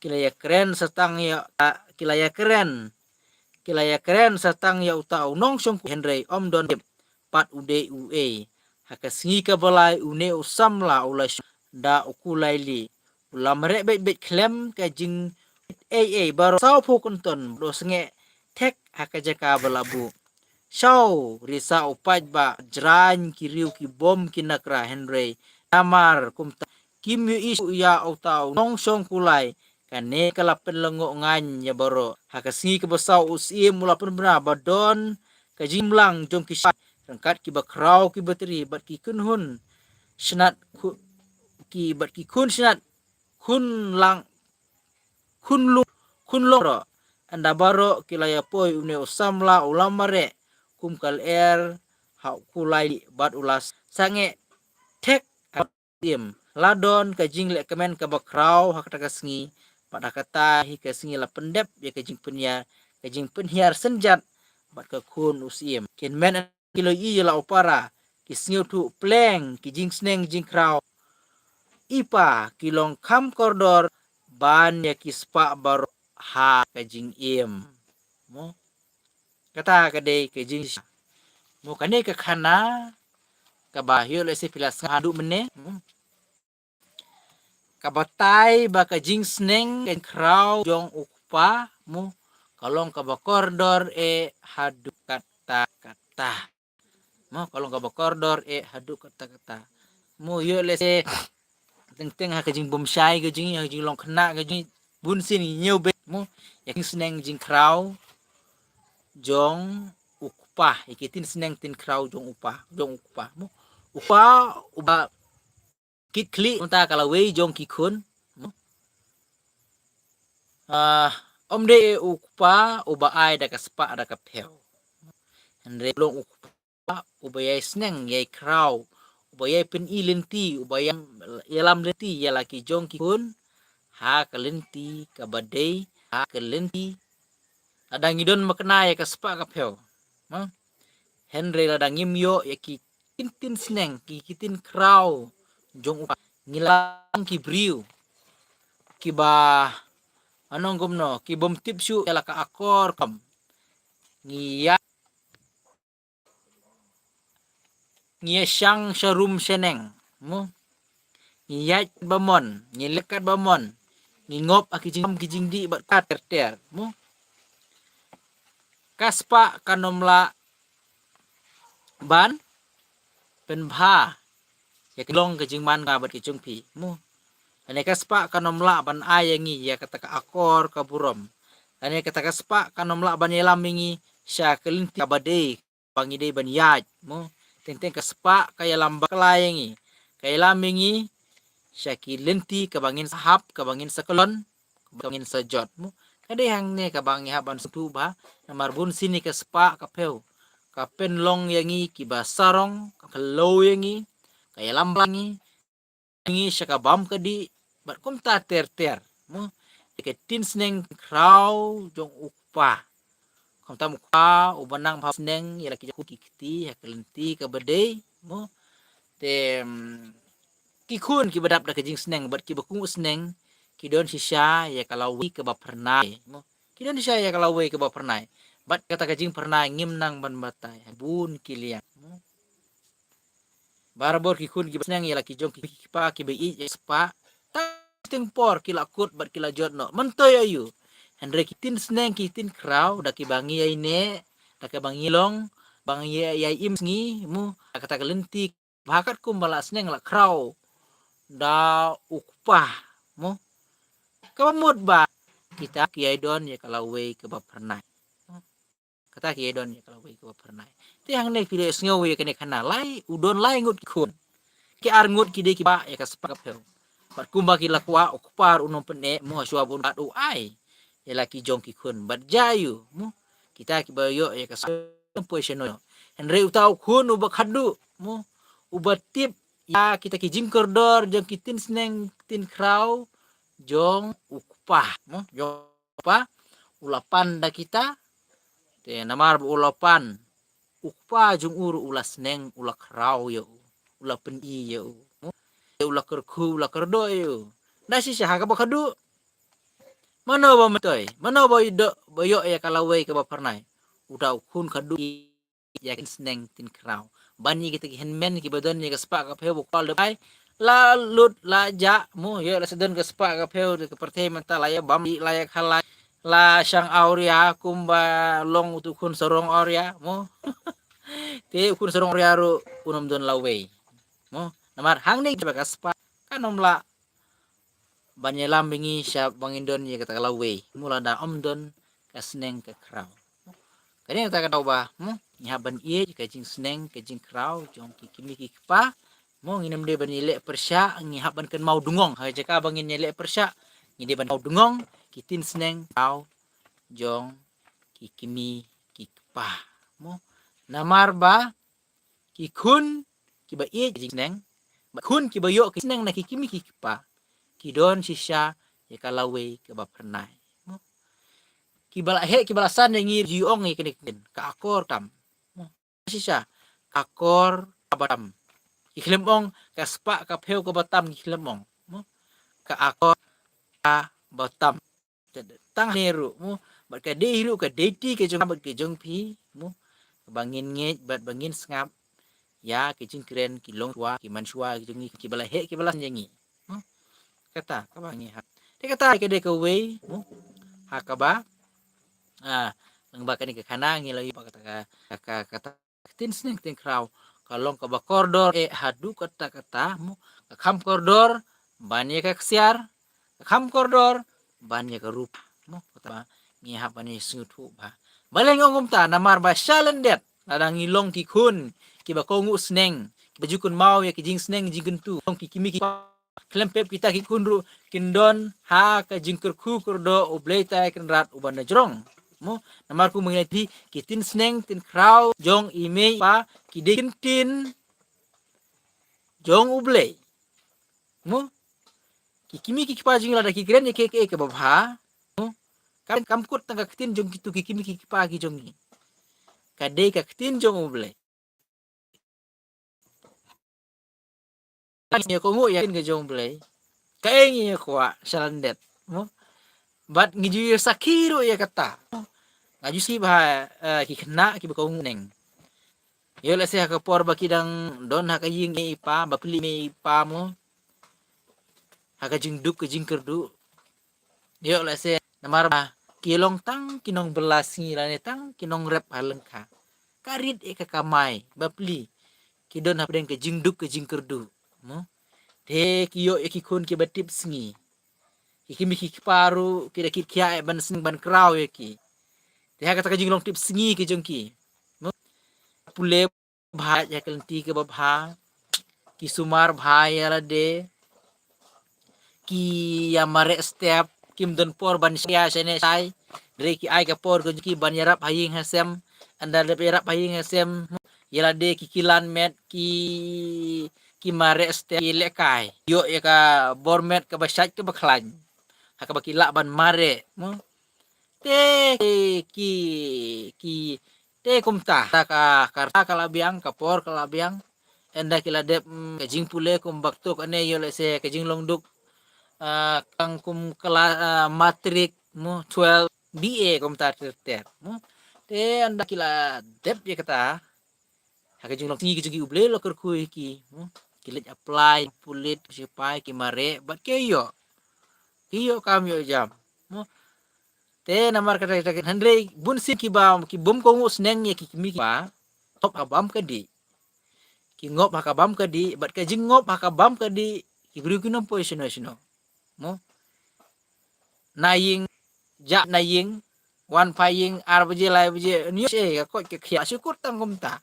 Ki la ïakren sa tang ïa, ki la ïakren, ki la ïakren sa tang ïa uta u nongshong kulai, hynrei ym don tip pat u dei uei. Ha ka sngi kaba lai une u samla u la shong da u kulai lieh. U la mareh beit beit khlem ka jingtip ei ei baroh saw phew kynton, u sangeh thek ha ka jaka ba la buh. Shaw, risa u paidbah, jraiñ ki riew ki bom ki nakra, hynrei namar kumta kim ïohi shuh ïa uta u nongshong kulai. Kane ka la pynlyngngoh ngaiñ ïa baroh. Ha ka sngi kaba saw u Syiem u la pynbna ba don ka jingimlang jong ki shai ryngkat kiba khraw kiba tri bad ki khun hun shnat khu-, ki bad ki khun shnat khun lang khun lung khun long roh. Ynda baroh ki la ïa poi une u samla u la mareh kum ka lyer ha u kulai lieh bad u la sangeh thek ha u Syiem. La don ka jingleh kmen kaba khraw ha kata ka sngi bad ha kata hi ka sngi la pyndep ïa ka jingpynhiar, ka jingpynhiar synjat bad ka khun u Syiem. Kin men ki la ïohi ïa la u para, ki sngewthuh pleng ki jingsneng jingkhraw. I pa, ki long kham kordor ban ïa ki spah baroh ha ka jingim. Mo? Kata ka dei ka jing-, mo, kane ka khana kaba ïoh lehse phi la sngap haduh mynne. Mo? Ka batai ba ka jingsneng ka jingkhraw jong u kpa, mo, ka long kaba kordor eh haduh katta katta. Mo, ka long kaba kordor eh haduh katta katta. Mo, ïoh lehse teng teng ha ka jingbymshai ka jong ngi, ha ka jinglong khynnah ka jong ngi, bun sien ngi ñiew beit, mo, ïa ka jingsneng jingkhraw jong u kpa, ïa ki ktien sneng ktien khraw jong u kpa, jong u kpa, mo. U kpa uba kit khlieh, mynta ka lawei jong ki khun. Ah, ym dei u kpa uba ai da ka spah da ka phew. Hynrei long u kpa uba ïai sneng ïai khraw, uba ïai pyni lynti, uba ïai ïalam lynti ïa la ki jong ki khun ha ka lynti kaba dei, ha ka lynti. Lada ngi don makna ïa ka spah ka phew, ha? Hynrei lada ngim ïoh ïa ki ktien sneng, ki ktien khraw jong u kpa, ngi long ki briew kiba, ano ngam kumno, ki bym tip shuh ïa la ka akor kam. Ngi ïa, ngi ïa shang sharum shaneng, mo. Ngi ïaid ba mon, ngi leh katba mon, ngi ngop ha ki jingkam ki jingdih bad ka ter ter, mo. Ka spah kan ym lah ban pynbha ïa ka jinglong ka jingman nga bad ka jong phi, mo. Lane ka spah kan ym lah ban ai ïa ngi ïa kata ka akor ka burom. Lane kata ka spah kan ym lah ban ïalam ïa ngi sha ka lynti kaba dei, ba ngi dei ban ïaid, mo. Teng teng ka spah ka ïalam bakla ïa ngi, ka ïalam ïa ngi sha ki lynti kaba ngin sa hap, kaba ngin sa kyllon, kaba ngin sa jot, mo. Ka dei hangne kaba ngi hap ban sngewthuh bha, namar bun sien ïa ka spah ka phew ka pynlong ïa ngi kiba sarong, ka khlaw ïa ngi, ka ïalam bakla ïa ngi, ngi sha ka bam ka dih bad kumta ter ter, mo. Ïa ka ktien sneng khraw jong u kpa. Khamtam u kpa uba nang bha sneng ïa la ki jong u ki kti ha ka lynti kaba dei, mo. Te, mm, ki khun kiba dap da ka jingsneng bad kiba kohnguh sneng ki don shisha ïa ka lawei kaba phyrnai, mo. Ki don shisha ïa ka lawei kaba phyrnai. Bad kata ka jingphyrnai ngim nang ban batai ha bun ki liang, mo. Barabor ki khun kiba sneng ïa la ki jong ki kpa kiba ïeit ïa ka spah, tang teng por ki la kut bad ki la jot noh. Myntoi aïu? Hynrei ki ktien sneng ki ktien khraw da kiba ngi ïai neh, da kiba ngi long, ba ngi ïai, ïai im sngi, mo, da kata ka lynti bha katkum ba la sneng la khraw da u kpa, mo. Kaba mut ba kita ki ïai don ïa ka lawei kaba phyrnai. Kata ki ïai don ïa ka lawei kaba phyrnai. Te hangne phi la sngew ïa kane khana, lai, u don lai ngut ki khun. Ki ar ngut ki dei kiba ïa ka spah ka phew. Bad kumba ki la kwah, u kpa ruh un ym pyneh, mo, hashwa ba un kat u ai ïa la ki jong ki khun. Bad jia aïu, mo, kita kiba ïoh ïa ka spah ka phew shano. Hynrei uta u khun uba khadduh, mo, uba tip ïa kita ki jingkordor jong ki tin sneng tin khraw jong u kpa, mo, jong u kpa, u la pan da kita. Te namar ba u la pan, u kpa jong u ruh u la sneng, u la khraw ïa u, u la pyni ïa u, mo. Te u la kyrkhu, u la kordor ïa u. Da shisha ha kaba khadduh. Mano ba myntoi, mano ba ïoh, ba ïoh ïa ka lawei kaba phyrnai? U da u khun khadduh ïa ki tin sneng tin khraw. Ban ïa kita ki hynmen kiba don ïa ka spah ka phew ba kwah leh bai. La lut la jah, mo, ïoh lehse don ka spah ka phew, ka pyrthei mynta la ïa bam, la ïa khalai, la shang awria kumba long utu khun sarong awria, mo. Te u khun sarong awria ruh un ym don lawei, mo. Namar hangne ba ka spah kan ym lah ban ïalam bad ngi sha ba ngin don ïa kata ka lawei, mo, lada ym don ka sneng ka khraw. Ka dei kata ka daw ba, mo, ngi hap ban ïeit ka jingsneng ka jingkhraw jong ki kmie ki kpa, mo. Ngin ym dei ban ïaleh pyrshah, ngi hap ban kynmaw dungong. Ha ka jaka ba ngin ïaleh pyrshah, ngi dei ban kynmaw dungong ki tin sneng khraw jong ki kmie ki kpa, mo. Namar ba ki khun kiba ïeit ka jingsneng, bad khun kiba ïoh ki sneng na ki kmie ki kpa, ki don shisha ïa ka lawei kaba phyrnai, mo. Kiba la heh kiba la san ïa ngi ju ong ïa kane ka ktien, ka akor tam, mo. Shisha, ka akor kaba tam. Ki khlem ong ka spah ka phew kaba tam, ki khlem ong, mo. Ka akor kaba tam. Tang ne ruh, mo, bad ka dei ruh ka duty ka jong, bad ka jong phi, mo, ba ngin ngeit bad ba ngin sngap ïa ki jingkren ki longshuwa ki manshuwa ki jong ngi, kiba la heh kiba la san ïa ngi, mo. Kata kaba ngi hap. Te kata ka dei kawei, mo, ha kaba, ah, lyngba kane ka khana ngi la ïoh ba kata ka, ka, ka, kata ka tin sneng tin khraw ka long kaba kordor eh haduh katta katta, mo. Ka kham kordor ban ïa ka ksiar, ka kham kordor ban ïa ka rupa, mo. Kata ba ngi hap ban ïa sngewthuh bha. Balei nga ong kumta? Namar ba sha lyndet lada ngi long ki khun kiba kohnguh sneng, kiba ju kynmaw ïa ki jingsneng jingkyntu, long ki kmie ki khlem pep kita ki khun ruh kin don ha ka jingkyrkhu kordor U Blei Trai Kynrad uba na jrong, mo. Namar kumba ngi la ïathuh, ki tin sneng tin khraw jong i mei i pa ki dei ki ktien jong U Blei, mo. Ki kmie ki kpa jong ngi lada ki kren ïa kiei kiei kiba bha, mo, kam, kam kut tang ka ktien jong kitu ki kmie ki kpa ki jong ngi. Ka dei ka ktien jong U Blei. Ngi kohnguh ïa ka ktien ka jong U Blei, kaei ngi kwah sha lyndet, mo. Bad ngi ju ïa sakhi ruh ïa kata. Nga ju sakhi bha, eh, ki khynnah kiba kohnguh sneng. Ïoh lehse ha ka por ba ki dang don ha ka ïing i pa, bapli i mei i pa, mo, ha ka jingduk ka jingkyrduh. Ïoh lehse namar ba ki long tang ki nongbylla sngi lane tang ki nongrep ha lyngkha. Ka rit eh ka kamai, bapli ki don hapdeng ka jingduk ka jingkyrduh, mo. Te ki ïoh ïa ki khun kiba tip sngi. Ki kmie ki kpa ruh ki da kit khia eh ban sneng ban khraw ïa ki. Te ha kata ka jinglong tip sngi ki jong ki, mo, pule bha ïa ka lynti kaba bha, ki sumar bha ïa lade, ki ïa mareh step, kim don por ban shai shane shai. Hynrei ki ai ka por ka jong ki ban ïarap ha ïing ha sem. Ynda dep ïarap ha ïing ha sem, ïa lade ki kilan met, ki, ki mareh step, ki lehkai, ïoh ïa ka bor met kaba shait kaba khlaiñ, ha kaba ki lah ban mareh, mo. Te ki, ki, te kumta, ka, ka rta ka la biang, ka por ka la biang. Ynda ki la dep, mm, ka jingpule kumba kto kane, ïoh lehse ka jinglong duk, ah, kang kum kla, ah, matrik, mo, twelve, B A kumta ter ter, mo. Te ynda ki la dep ïa kata, ha ka jinglong sngi ka jong ki U Blei la kyrkhu ïa ki, mo. Ki leit apply pulit, sipai, ki mareh bad ki ïoh, ki ïoh kam ïoh jam, mo. Te namar kata, kata, kata, hynrei bun sien kiba, ki bym kohnguh sneng ïa ki kmie ki kpa, ngop ha ka bam ka dih. Ki ngop ha ka bam ka dih, bad ka jingngop ha ka bam ka dih, ki briew kim poi shano shano, mo. Na ïing, jah na ïing, wan pha ïing ar baje lai baje, ngi ïoh eh ka koit ka khiah, shu kut tang kumta.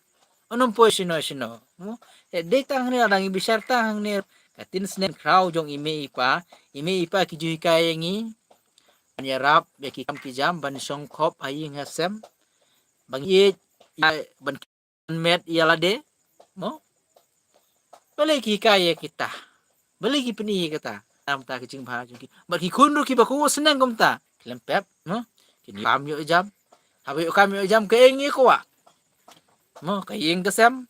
Ym poi shano shano, mo. Eh, dei tang hangne, lada ngi bishar tang hangne, ka tin sneng khraw jong i mei i pa, i mei i pa ki ju hikai ïa ngi ban ïarap ïa ki kam ki jam, ban shong khop ha ïing ha sem, ban ïeit, ban met ïa lade, mo. Balei ki hikai ïa kita? Balei ki pyni ïa kita? Namar ta ki jingbha jong ki. Bad ki khun ruh kiba kohnguh sneng kumta, khlem pep, no? Kin ïoh kam ïoh jam. Haba ïoh kam ïoh jam, ka ïeng ïa ka wah, no? Ka ïeng ka sem,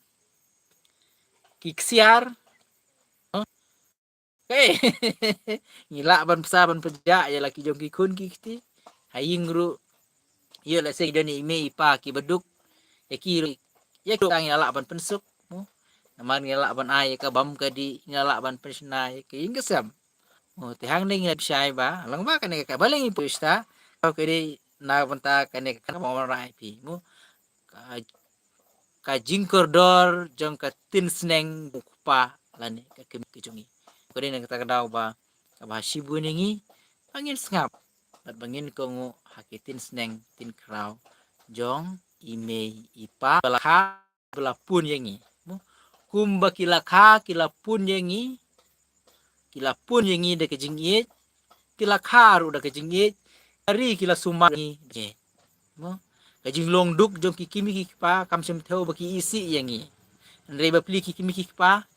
ki ksiar, no? Ka ïeng. Ngi lah ban bsa ban pynjah ïa la ki jong ki khun ki kti. Ha ïing ruh, ïoh lehse ki don i mei i pa kiba duk, ïa ki ruh, ïa ki ruh ngi lah ban pynsuk, mo. Namar ngi lah ban ai ïa ka bam ka dih, ngi lah ban pynshna ïa ka ïing ka sem, mo. Te hangne ngi la pynshai ba, lyngba kane ka, balei ngi pynshai, ka dei na ka bynta kane ka, ka wanrah ïa phi, mo. Ka, ka jingkordor jong ka tin sneng u kpa lane ka kmie ka jong ngi. Ka dei na kata ka daw ba, kaba shibun ïa ngi ba ngin sngap bad ba ngin kohnguh ha ki tin sneng tin khraw jong i mei i pa, ba la kha, ba la pun ïa ngi, mo. Kumba ki la kha, ki la pun ïa ngi, ki la pun ïa ngi da ka jingïeit, ki la kha ruh da ka jingïeit, ka ri ki la sumar ïa ngi, mo. Ka jinglong duk jong ki kmie ki kpa kam shym thew ba ki isih ïa ngi. Hynrei bapli ki kmie ki kpa,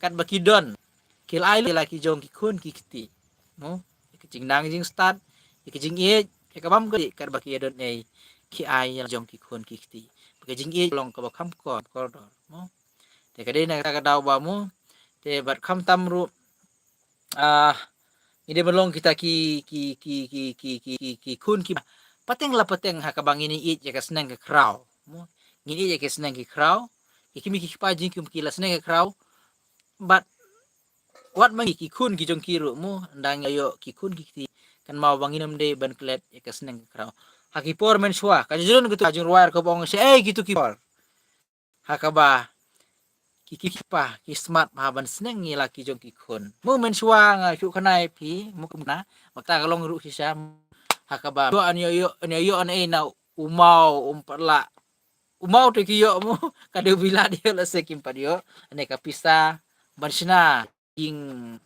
katba ki don, ki la ai ïa la ki jong ki khun ki kti, mo. Ïa ka jingnang jingstad, ïa ka jingïeit, ïa ka bam ka dih, katba ki ïadon ei, ki ai ïa la jong ki khun ki kti. Ka jingïeit long kaba kham kor, kordor, mo. Te ka dei na kata ka daw ba, mo. Te bad khamtam ruh, ah, ngi dei ban long kita ki, ki, ki khun ki pateng la pateng ha kaba ngin ïeit ïa ka sneng ka khraw, mo. Ngin ïeit ïa ka sneng ka khraw. Ki kmie ki kpa jong ngi ki la sneng ka khraw. Bad wat ma ngi ki khun ki jong ki ruh, mo, ynda ngi ïoh ki khun ki kti, kan mut ba ngin ym dei ban klet ïa ka sneng ka khraw. Ha ki por mynshuwa, ka jong ka tu ka jingrwai ka ong shaei kitu ki por. Ha kaba ki, ki, ki kpa ki smat bha ban sneng ïa la ki jong ki khun. Mo, mynshuwa nga shu khana ïa phi, mo, kumna, mynta ka long ruh shisha. Ha kaba ïoh, ïoh, ïoh, ïoh, ïoh, ïoh, ïoh, na u maw, um pat lah. U maw te ki ïoh, mo, ka dewbilat ïoh, lehse kim pat ïoh. Ane ka pisa ban shna ïing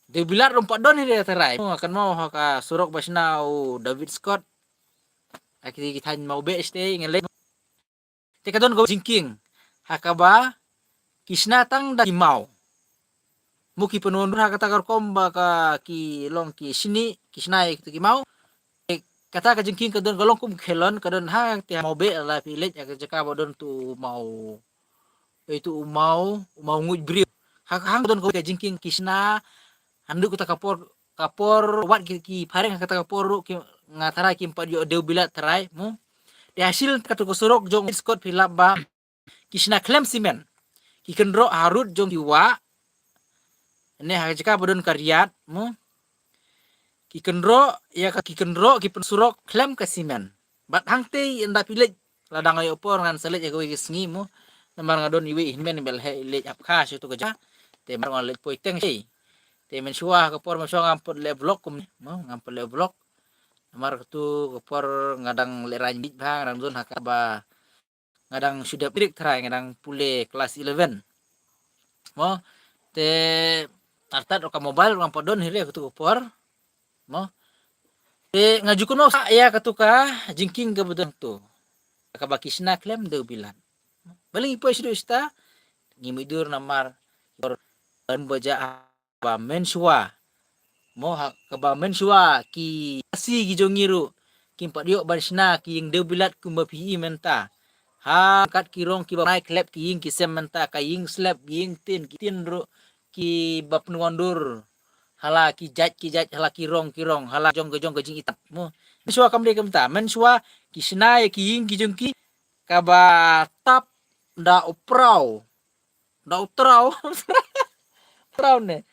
dewbilat ruh um pat don hi re tharai. Mo, kan mut ha ka surok ba shna u David Scott. Ha ki, ki thaiñ Mawbeh shatei ngi leit. Te ka don ka jingkieng ha kaba ki shna tang da ki maw. Mo, ki pynwandur ha kata ka rukom ba ka ki long ki shni, ki shna ïa kita ki maw. Te kata ka jingkieng ka don, ka long kum khylon, ka don ha te ha Mawbeh, la phi leit ha ka jaka ba don tu maw. Oi, tu u maw, u maw nguid briew. Ha, hang don ka jingkieng ki shna, haduh kata ka por, ka por, wat ki, ki phareng ha kata ka por ruh, ki, nga tharai kim pat ïoh dewbilat tharai, mo. Te ha shil katu ka surok jong Scott phi lap ba ki shna khlem simen. Ki kynroh harud jong ki wah. Ne ha jaka ba don ka riat, mo. Ki kynroh, ïa ka ki kynroh, ki pynsurok khlem ka simen. Bad hangtei ynda phi leit, lada nga ïoh por ngan sa leit ha kawei ka sngi, mo. Namar nga don iwei i hynmen ba la heh leit hap kha sha tu ka jaka. Te mar nga leit poi teng shei. Te mynshuwa ka por mynshuwa ngam pat leh vlog kumne, mo, ngam pat leh vlog. Namar katu ka por nga dang lehraiñ bit bha, nga dang don ha kaba nga dang shu dep trik tharai, nga dang pule klas eleven. Mo, te artat ruh ka mobile ruh ngam pat don hi re katu ka por. Mo. Te nga ju kynmaw sa ïa katu ka jingkieng kaba don tu. Kaba ki shna khlem dewbilat. Balei ngi poi shaduh shata, ngi mih dur namar por ban ba ja ba mynshuwa. Mo, ha kaba mynshuwa ki Khasi ki jong ngi ruh kim pat ïoh ban shna ki ïing dewbilat kumba phi i mynta. Ha kat ki rong kiba nai khlep ki ïing ki sem mynta, ka ïing slep, ïing tin, ki tin ruh kiba pynwandur. Ha la ki jait ki jait, ha la ki rong ki rong, ha la jong ka jong ka jingitap. Mo, mynshuwa kam dei kumta. Mynshuwa ki shna ïa ki ïing ki jong ki kaba tap da u praw. Da u traw. Traw ne.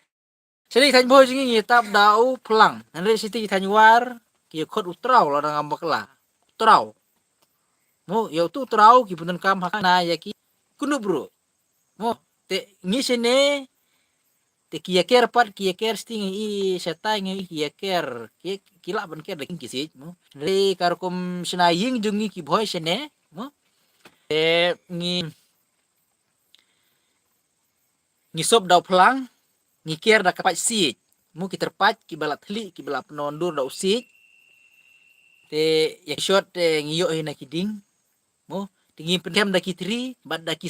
Shane thaiñ Bhoi jong ngi ngi tap da u phlang. Hynrei shiti thaiñ War ki ïa khot u traw lada ngam bakla. U traw. Mo, ïa utu u traw ki pyndonkam ha ka na ïa ki knup ruh. Mo, te ngi shane, te ki ïa ker pat, ki ïa ker shiti ngi i shatai ngi i ki ïa ker. Ki, ki lah ban ker da ki siej, mo. Hynrei ka rukom shna ïing jong ngi ki Bhoi shane, mo. Te ngi ngi sop da u phlang, ngi ker da ka paid siej. Mo, ki tyrpaid kiba la thylli, kiba la pynwandur da u siej. Te ïa ki shot te ngi ïoh hi na ki ding. Mo, te ngi pynkhem da ki thri bad da ki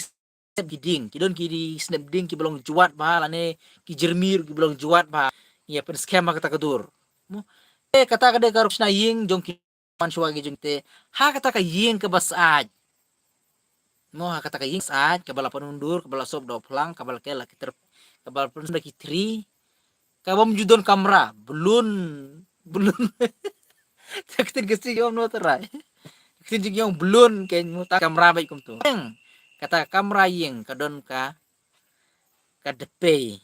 snep ki ding, ki don ki di snep ding kiba long jwat bha lane ki jyrmi ruh kiba long jwat bha. Ïa pynskhem ha kata ka dur. Mo. Eh, kata ka dei ka rukom shna ïing jong ki man shuwa ki jong te. Ha kata ka ïing kaba syaid. Mo, ha kata ka ïing syaid, kaba la pynundur, kaba la sop da u phlang, kaba la kel da ki ter, kaba la pynundur da ki thri, kaba ym ju don kamra, balloon, balloon. Te ka ktien Khasi ong no te rai. Ka ktien jingïong balloon, ke mo, ta kamra beit kumto. Eng, kata ka kamra ïing, ka don ka, ka dpei.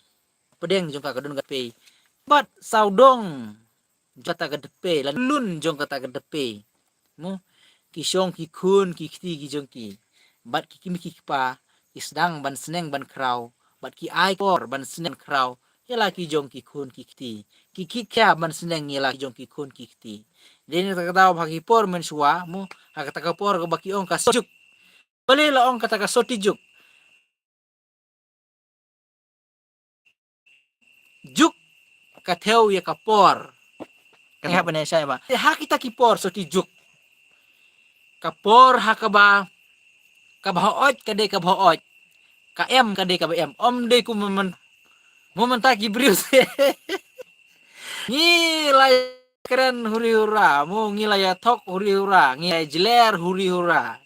Pdeng jong ka, ka don ka dpei. Bad sawdong jong kata ka dpei, la lun jong kata ka dpei. Mo, ki shong ki khun ki kti ki jong ki. Bad ki kmie ki kpa, ki sdang ban sneng ban khraw. Bad ki ai por ban sneng khraw. Ïa la ki jong ki khun ki kti. Ki khie khia ban sneng ïa la ki jong ki khun ki kti. Dei na kata ka daw ha ki por mynshuwa, mo, ha kata ka por kaba ki ong ka soti juk. Balei la ong kata ka soti juk. Juk ka thew ïa ka por. Ka hap ban ïa shai ba. Ha kita ki por soti juk. Ka por ha kaba, kaba hooid ka dei kaba hooid. Ka em ka dei kaba em. Ym dei kum mynta, mynta ki briew se. Ngi la kren huri hura, mo, ngi la ïa thok huri hura, ngi la ïa jler huri hura.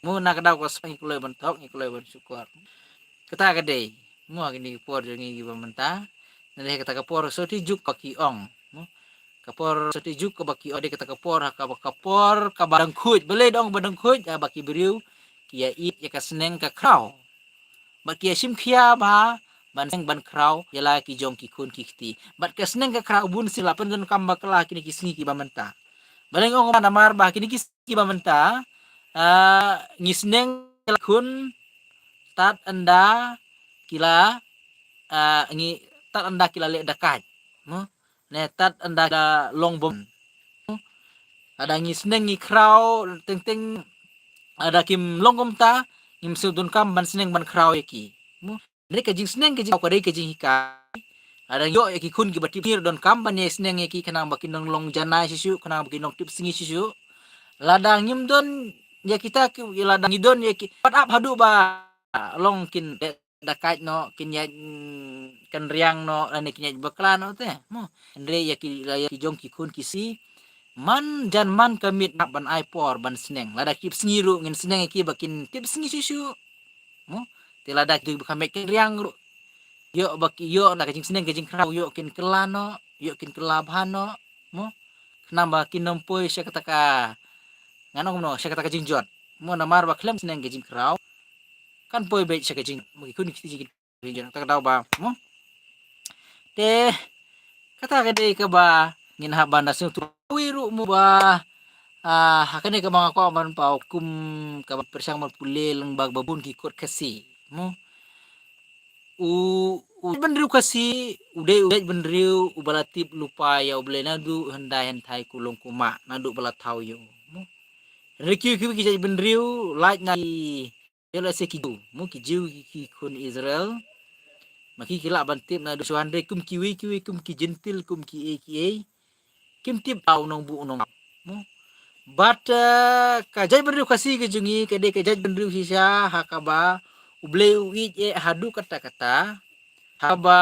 Mo, na ka daw ka spa ngi kloi ban thok, ngi kloi ban shukor. Kata ka dei, mo, ha kine ki por jong ngi kiba mynta. Naleh kata ka por soti juk kaba ki ong. Mo, ka por soti juk kaba ki ong dei kata ka por ha kaba, ka por kaba dang khuid. Balei dang ba dang khuid, ha ba ki briew ki ïa ïeit ïa ka sneng ka khraw. Bad ki ïa shim khia bha ban sneng ban khraw ïa la ki jong ki khun ki kti. Bad ka sneng ka khraw bun sien la pyndonkam bakla kine ki sngi kiba mynta. Balei nga ong namar ba kine ki sngi kiba mynta, ah, ngi sneng ïa la khun tad ynda ki la, ah, ngi tad ynda ki la leh dakaid. Mo? Ne tad ynda ki la long bom. Lada ngi sneng ngi khraw teng teng, lada kim long kumta, ngim sngewdonkam ban sneng ban khraw ïa ki. Mo? Hynrei ka jingsneng ka jingkhraw ka dei ka jinghikai. Lada ngi ïoh ïa ki khun kiba tipsngi ruh donkam ban ïa sneng ïa ki khnang ba kin nang long janai shisha, khnang ba kin nang tipsngi shisha. Lada ngim don ïa kita ki, lada ngi don ïa ki, pat ap haduh ba long kin dakaid noh, kin ïaid, mm, kynriang noh, lane kin ïaid bakla noh te. Mo, hynrei ïa ki, la ïa ki jong ki khun ki sngi. Man jan man ka miet ngin hap ban ai por ban sneng. Lada ki tipsngi ruh ngin sneng ïa ki ba kin tipsngi shuh shuh. Mo, te lada ki dei ba ka miet kynriang ruh. Ïoh ba ki, ïoh na ka jingsneng ka jingkhraw, ïoh kin kylla noh, ïoh kin kylla bha noh. Mo, khnang ba kin ym poi sha kata ka, ngan ong kumno, sha kata ka jingjot. Mo, namar ba khlem sneng ka jingkhraw kan poi beit sha ka jing, mo, ki khun ki kti jong ki, jong kata ka daw ba, mo. Te kata ka dei kaba ngin hap ban da sngewthuh. Kawei ruh mo ba, ah, ha kane kaba nga kwah ban paw kum kaba pyrshang ban pule lyngba ba bun ki kot Khasi, mo. U, u jaitbynriew Khasi u dei u jaitbynriew uba la tip lypa ïa U Blei naduh hyndai hynthai kulong kumah, naduh ba la thaw ïa u, mo. Hynrei kiwei kiwei ki jaitbynriew, lait na ki, ïa lehse ki Jiw, mo, ki Jiw ki, ki khun Israel. Ma ki ki lah ban tip naduh shuwa, hynrei kum kiwei kiwei, kum ki Jentil, kum kiei kiei, kim tip ba u nongbuh u nongthaw, mo. Bad, eh, ka jaitbynriew Khasi ka jong ngi ka dei ka jaitbynriew shisha ha kaba U Blei u ïeit eh haduh katta katta. Ha kaba,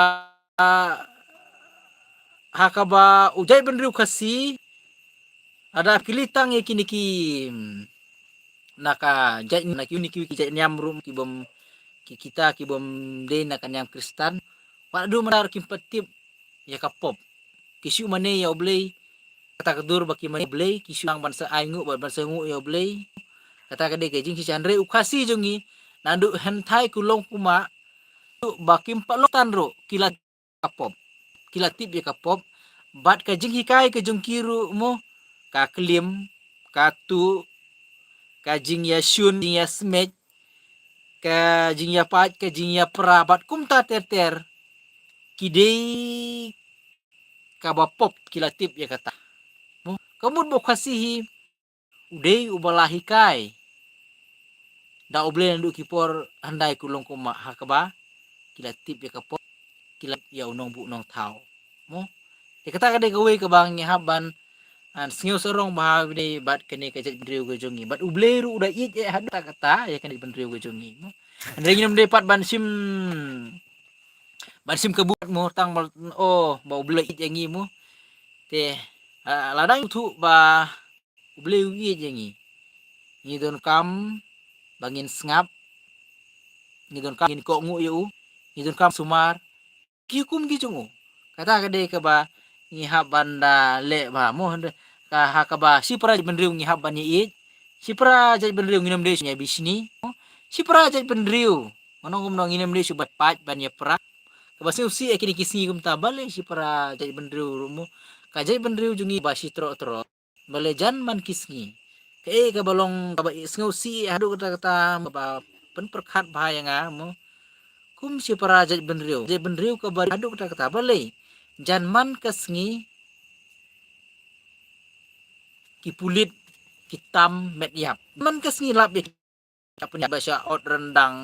ha kaba u jaitbynriew Khasi, lada kylli tang ïa kine ki, mm, na ka jait, na ki, une kiwei ki jait niam ruh kibym, ki, kita kibym dei na ka niam Khristan. Wat haduh mynta ruh kim pat tip ïa ka pop. Ki shu mane ïa U Blei, kata ka dur ba ki mane ïa U Blei, ki shu nang ban sa ainguh, ban, ban sa nguh ïa U Blei. Kata ka dei ka jingshisha, hynrei u Khasi jong ngi, naduh hynthai kulong kumah, ba kim pat long tan ruh, ki la ka pop. Ki la tip ïa ka pop. Bad ka jinghikai ka jong ki ruh mo, ka klim, ka tuh, ka jingïashun, jingïasmej, ka jingïapait, ka jingïapra, bad kumta ter ter. Ki dei kaba pop ki la tip ïa kata. Mo, ka mut ba u Khasi hi, u dei uba la hikai da U Blei naduh ki por hyndai kulong kumah ha kaba ki la tip ïa ka pop, ki la ïa u nongbuh nongthaw. Mo? Te kata ka dei kawei kaba ngi hap ban, ah, sngewsarong bha ha kane bad kane ka jaitbynriew ka jong ngi. Bad U Blei ruh u da ïeit eh haduh katta katta ïa kane ka jaitbynriew ka jong ngi. Mo? Hynrei ngim dei pat ban shim, ban shim kabu mo tang ba, oh, ba U Blei ïeit ïa ngi mo. Te, ah, lada ngi thuh ba U Blei u ïeit ïa ngi, ngi donkam ba ngin sngap, ngi donkam ngin kohnguh ïa u, ngi donkam sumar ki hukum ki jong u. Kata ka dei kaba ngi hap ban da leh ba mo, hynrei ka ha kaba shipara jaitbynriew ngi hap ban ïa ïeit. Shipara jaitbynriew ngim dei shu ïa bishni. Shipara jaitbynriew, mano kumno, ngim dei shu bat pat ban ïa pra. Kaba sngewsih ïa kine ki sngi kumta, balei shipara jaitbynriew ruh mo, ka jaitbynriew jong ngi ba shi troh troh. Balei jan man ki sngi? Kaei kaba long kaba sngewsih haduh katta katta, kaba pynpyrkhat bha ïa nga mo. Kum shipara jaitbynriew, jaitbynriew kaba haduh katta katta, balei jan man ka sngi ki pulit ki tam met ïap? Man ka sngi lap ïa ki pynïap, kiba shah ot ryndang,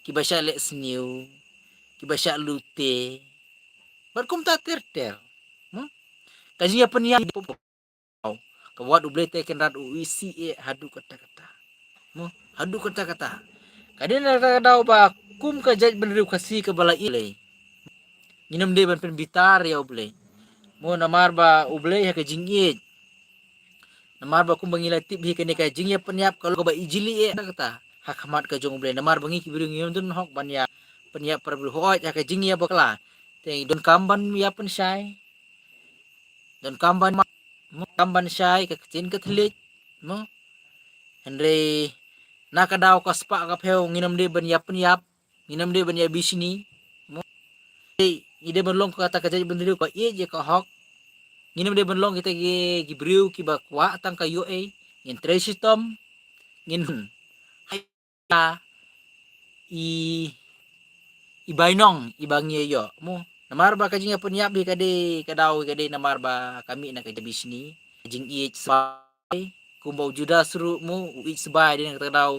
kiba shah leh sniew, kiba shah lute, bad kumta ter ter. Hmm? Ka jingïapynïap, ka wat U Blei te Kynrad u isih eh haduh katta katta. Mo, haduh katta katta. Ka dei na kata ka daw ba kum ka jaitbynriew Khasi kaba la ïeit, ngim dei ban pynbitar ïa U Blei. Mo, namar ba U Blei ha ka jingïeit, namar ba kumba ngi la tip hi, kane ka jingïapynïap ka long kaba ijli eh katta ha khmat ka jong U Blei. Namar ba ngi ki briew ngim don hok ban ïapynïap para briew, hooid, ha ka jingïabakla. Te donkam ban ïapynshai, donkam ban, mo, kam ban shai ka ktien Katholik mo. Hynrei na ka daw ka spah ka phew ngim dei ban ïapynïap, ngim dei ban ïa bishni mo. Te ngi dei ban long kata ka jaitbynriew ka ïeit ïa ka hok. Ngim dei ban long kita ki, ki briew kiba kwah tang ka ïoh ei. Ngin trei shitom, ngin i, i bainong iba ngi ïoh mo. Namar ba ka jingïapynïap hi ka dei, ka daw hi ka dei namar ba ka mih na ka jingïabishni, ka jingïeit sbai. Kumba u Judas ruh mo, u ïeit sbai, dei na kata ka daw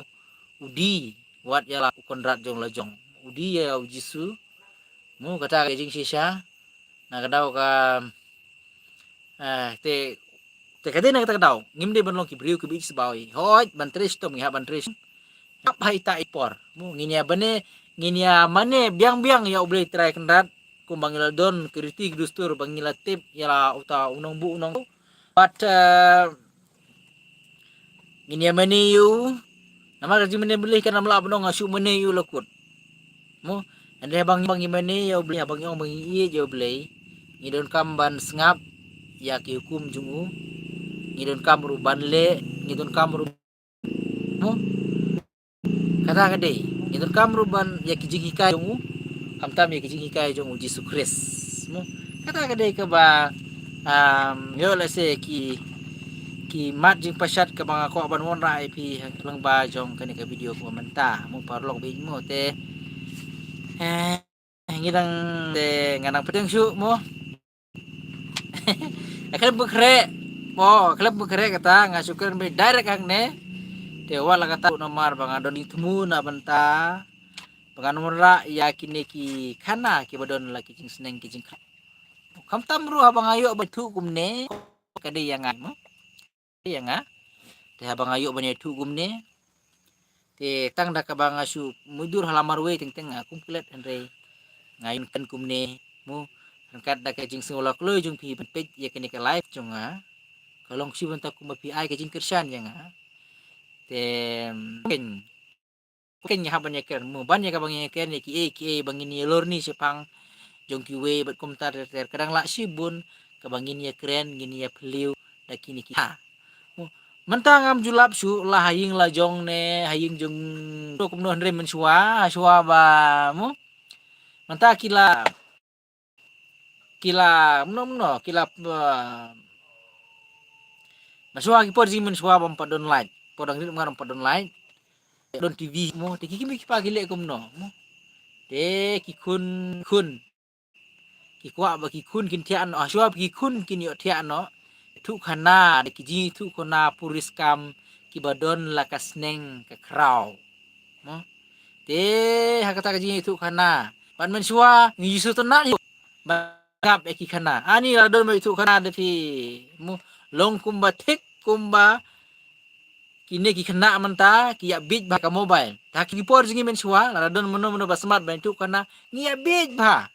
u die wat ïa la u Kynrad jong la jong, u die ïa la u Jisu mo. Kata ka jingshisha na ka daw ka, eh, te, te ka dei na kata ka daw ngim dei ban long ki briew kiba ïeit sbai. Hooid, ban trei shitom ngi hap ban trei shitom. Hap ha ita i por mo, ngin ïa bane, ngin ïa mane biang biang ïa U Blei Trai Kynrad, kumba ngi la don ki riti ki dustur ba ngi la tip ïa la uta u nongbuh u nong. Bad, eh, ngin ïa mane ïa u. Namar ka jingmane Blei kan ym lah ban ong nga shu mane ïa u la kut mo. Hynrei haba ngi, haba ngi mane ïa U Blei, haba ngi ong ba ngi ïeit ïa U Blei, ngi donkam ban sngap ïa ki hukum jong u. Ngi donkam ruh ban leh, ngi donkam ruh mo. Kata ka dei, ngi donkam ruh ban ïa ki jinghikai jong u, khamtam ïa ki jinghikai jong u Jisu Khrist mo. Kata ka dei kaba, um, ïoh lehse ki, ki mat jingpashat kaba nga kwah ban wanrah ïa phi ha lyngba jong kane ka video kaba mynta mo, paralok baieit mo. Te, eh, ngi dang, te nga dang pdiang shuh mo. Khlem pynkhreh mo, khlem pynkhreh kata, nga shu kren beit direct hangne. Te wat la kata namar ba nga don jingthmu na bynta ba ngan wanrah ïa kine ki khana kiba don la ki jingsneng ki jingkhraw. Khamtam ruh haba nga ïoh ba thuh kumne, ka dei ïa nga mo, ka dei ïa nga. Te haba nga ïoh ban ïathuh kumne, te tang da kaba nga shu mutdur ha la marwei teng teng nga kum klet, hynrei nga ïoh kren kumne mo, ryngkat da ka jingsngew la kloi jong phi ban peit ïa kane ka live jong nga, ka long shi bynta kumba phi ai ka jingkyrshan ïa nga. Te, ken ken ngi hap ban ïakren mo, ban ïa kaba ngi ïakren ïa kiei kiei ba ngin ïalorni shaphang jong kiwei bad kumta ter ter, ka dang lah shibun kaba ngin ïakren, ngin ïaphylliew da kine ki ha mo. Mynta ngam ju lap shuh la ha ïing la jong ne ha ïing jong kumno, hynrei mynshuwa, shuwa ba mo, mynta ki la, ki la mno mno, ki la, uh, mynshuwa, ki por jingmynshuwa bym pat don light, por dang rit ngan bym pat don light, don T V mo, te ki kmie ki kpa ki leh kumno mo. Te ki khun, khun ki kwah ba ki khun kin thiah noh, shuwa ba ki khun kin ïoh thiah noh, thuh khana, da ki jingthuh khana puriskam kiba don la ka sneng ka khraw mo. Te ha kata ka jingthuh khana, ban mynshuwa ngi ju sngewtynnat hi ban ngap ïa ki khana. Ani la don ba thuh khana da phi mo, long kumba thik, kumba kine ki khynnah mynta ki ïa bit bha ka mobile. Ta ki por jong ngi mynshuwa, lada don mano mano ba smat ban ïathuh khana, ngi ïa bit bha.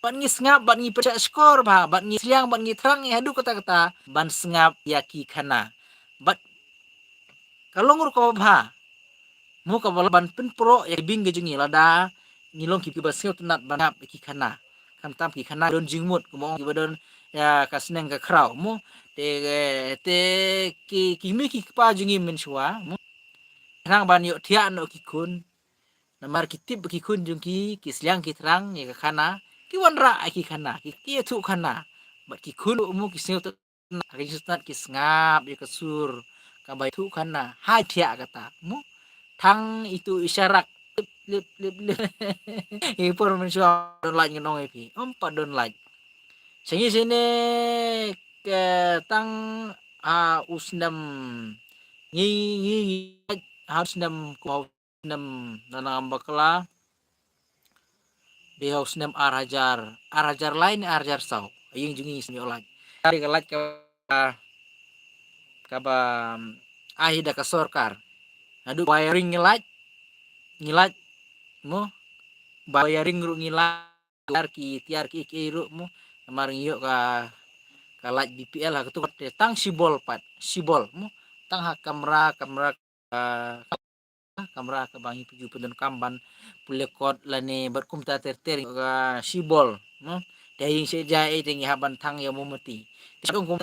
Bad ngi sngap, bad ngi pyrshah shkor bha, bad ngi sliang, bad ngi thrang, ngi haduh katta katta ban sngap ïa ki khana. Bad ka long ruh kaba bha. Mo kaba lah ban pynproh ïa ki bing ka jong ngi lada ngi long ki ba sngewtynnat ban sngap ïa ki khana. Khamtam ki khana don jingmut, kumba ong ki ba don ïa ka sneng ka khraw mo. Te, te ki, ki mei ki kpa jong ngi mynshuwa mo. Khnang ban ïoh thiah noh ki khun. Namar ki tip ba ki khun jong ki, ki sliang ki thrang ïa ka khana, ki wanrah ïa ki khana, ki, ki ïathuh khana. Bad ki khun mo ki sngewtynnat, ha ka jingsngewtynnat ki sngap ïa ka sur kaba ïathuh khana. Hai thiah kata mo. Thang itu isyarat. Lip, lip, lip, lip. Ïa por mynshuwa don lait ngan ong ïa phi. Ym pat don lait. Sha ngi shane ka tang ha u snem ngi, ngi, ngi ha u snem ko snem na nang bakla. Dei ha u snem ar hajar, ar hajar lai ne ar hajar saw. Ïing jong ngi sngewlait. Kari ka lait ka, kaba, um, ai da ka sorkar. Naduh wiring ngi lait, ngi lait mo. Ba wiring ruh ngi lait, tiar ki, tiar ki, ki ruh mo. Namar ngi ïoh ka, ka lait B P L ha katu ka te tang shibol pat, shibol mo. Tang ha kamra, kamra, ah, kamra kaba ngi pynju pyndonkam ban pule kot lane bad kumta ter ter ka shibol mo. Te ïing sha jai te ngi hap ban thang ïa mombati. Te shong kum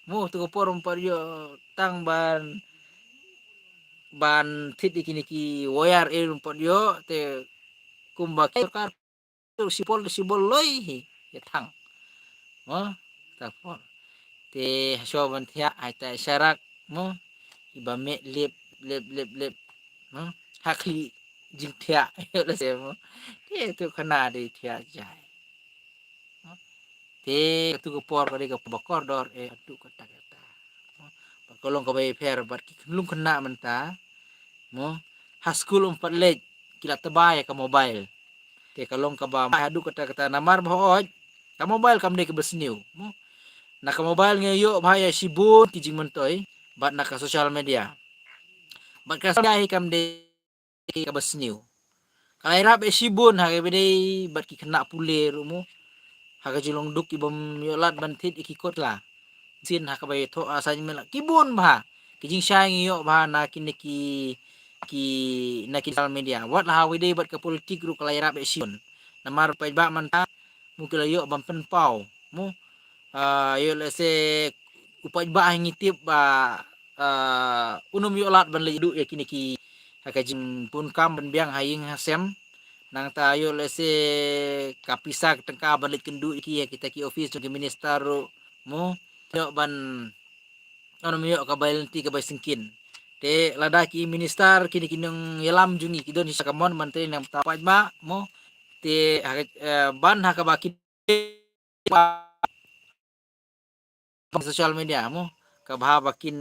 mo tu ka por ym pat ïoh tang ban, ban thied ïa kine ki wire, ym pat ïoh te kumba ki sorkar shibol, shibol loi hi ïa thang. Mo, ta por. Te hashwa ban thiah, hai ta sharak, mo, iba meh lip, lip, lip, lip. Mo, ha khlieh jingthiah, ïoh la se mo. Te tu khana dei thiah jai. Mo, te tu ka por ka dei kaba kordor, eh, tu kata kata. Mo, ba ka long kaba ïapher, bad ki khynnah mynta. Mo, ha skul ym pat leit, ki la tba ïa ka mobile. Te ka long kaba mai haduh katta katta namar ba hooid ka mobile kam dei kaba sniew. Mo, na ka mobile ngi ïoh bha ïa shibun ki jingmyntoi bad na ka social media. Bad ka social media hi kam dei kaba sniew. Ka la ïarap ïa shibun ha kaba dei bad ki khynnah pule ruh mo. Ha ka jinglong duk ki bym ïoh lad ban thied ïa ki kot la. Sien ha kaba ïathoh assignment la ki bun bha. Ki jingshai ngi ïoh bha na kine ki, ki, na ki social media. Wat la ha kaba dei bad ka politik ruh ka la ïarap ïa shibun. Namar paidbah mynta mo ki la ïoh ban pynpaw mo. Ah, ïoh lehse u paidbah ngi tip ba, ah, un ym ïoh lad ban leit duh ïa kine ki ha ka jingpynkam ban biang ha ïing ha sem. Nangta ïoh lehse ka pisa ka tyngka ban leit kynduh ïa ki ha kita ki office jong ki minister ruh mo. Ïoh ban, un ym ïoh ka bai lynti ka bai syngkien. Te lada ki minister kine ki nongïalam jong ngi ki don shisha ka mon ban trei na ka bynta paidbah mo. Te ha ka, eh, ban ha kaba ki social media mo, kaba ha ba kin,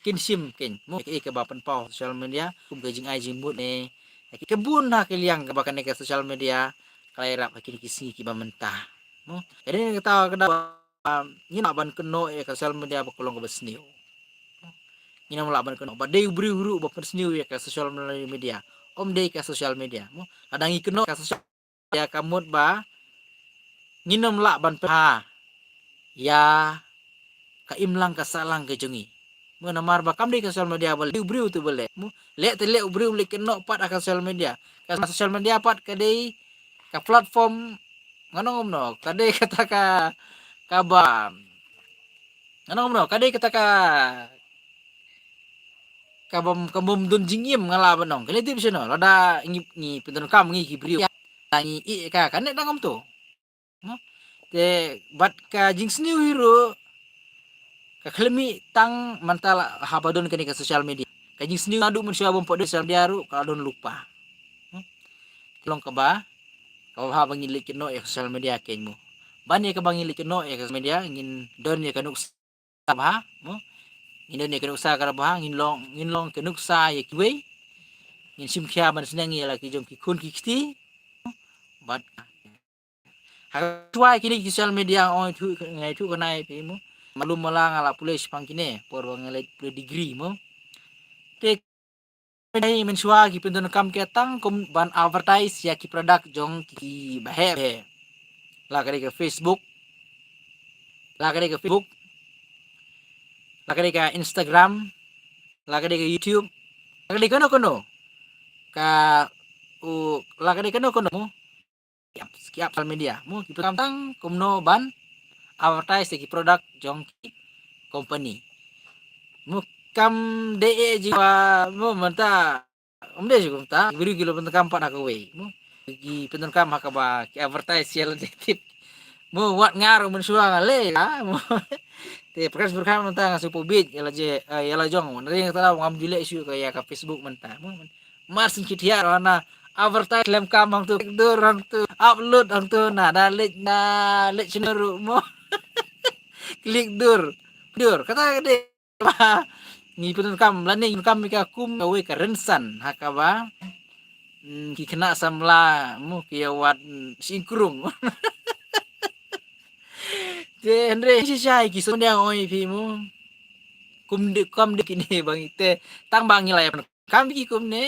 kin shim kin mo, eh, kaba pynpaw social media kum ka jingai jingmut ne. Ka bun ha ka liang kaba kane ka social media ka la ïarap ha kine ki sngi kiba mynta mo. Ka dei kata ka daw ba ngin lah ban kynnoh ïa ka social media ba ka long kaba sniew. Ngin ym lah ban kynnoh ba dei u briew ruh ba pynsniew ïa ka social media, ym dei ka social media mo. Lada ngi kynnoh ka social ïa ka mut ba ngin ym lah ban pynha ïa ka imlang ka sahlang ka jong ngi. Mo, namar ba kam dei ka social media ba leh u briew tu ba leh. Mo, leh te leh u briew, leh kynnoh pat ha ka social media. Ka social media pat ka dei ka platform, ngan ong kumno, ka dei kata ka, kaba, ngan ong kumno, ka dei kata ka, kaba, kaba ym don jingim, nga lah ban ong. Kane tip shano, lada ngi, ngi pyndonkam ngi ki briew, ngi ïeh ka, kane dang kumto. Mo? Te bad ka jingsniew hi ruh ka khlem mih tang mynta la haba don kane ka social media. Ka jingsniew naduh mynshuwa ba ym pat don social media ruh ka la don lypa. Mo? Ka long kaba, kaba bha ba ngin leit kynnoh ïa ka social media kein mo. Ban ïa kaba ngin leit kynnoh ïa ka social media ngin don ïa ka nuksa bha mo. Ngin don ïa ka nuksa kaba bha, ngin long, ngin long ka nuksa ïa kiwei. Ngin shim khia ban sneng ïa la ki jong ki khun ki kti. Bad ha ka tuai kine ki social media, ong ïathuh, nga ïathuh khana ïa phi mo. Malu mala nga la pule shipang kine por ba nga leh pule degree mo. Te mynshwa ki pyndonkam ki tang kum ban advertise ïa ki product jong ki baheh baheh. La ka dei ka Facebook, la ka dei ka Facebook, la ka dei ka Instagram, la ka dei ka YouTube, la ka dei kano kano ka u la ka dei kano kano mo. Ki app, ki app social media mo ki pyndonkam tang kumno ban advertise ïa ki product jong ki company. Mo kam dei eh jingwa mo mynta. Ym dei jingwa mynta ki briew ki la pyndonkam pat ha kawei mo ki pyndonkam ha kaba ki advertise ïa la dei tip. Mo wat nga ruh mynshwa nga leh la mo. Te Prakash Burhan mynta nga shu pubit ïa la je ïa la jong mo. Nari nga ta ngam ju leh shuh ka ïa ka Facebook mynta mo. Mar syn ki thiah ruh na advertise lem kam hangtu, click dur hangtu, upload hangtu na da leit na leit shano ruh mo. Click dur dur kata ka dei ba ngi pyndonkam lane ngi pyndonkam ïa ka kum kawei ka rynsan ha kaba ki khynnah samla mo ki ïa wad singkrung. Te hynrei shisha ki sum dang oi phi mo. Kum de kum de kine ba ngi te tang ba ngi la ïa pyndonkam ki kumne.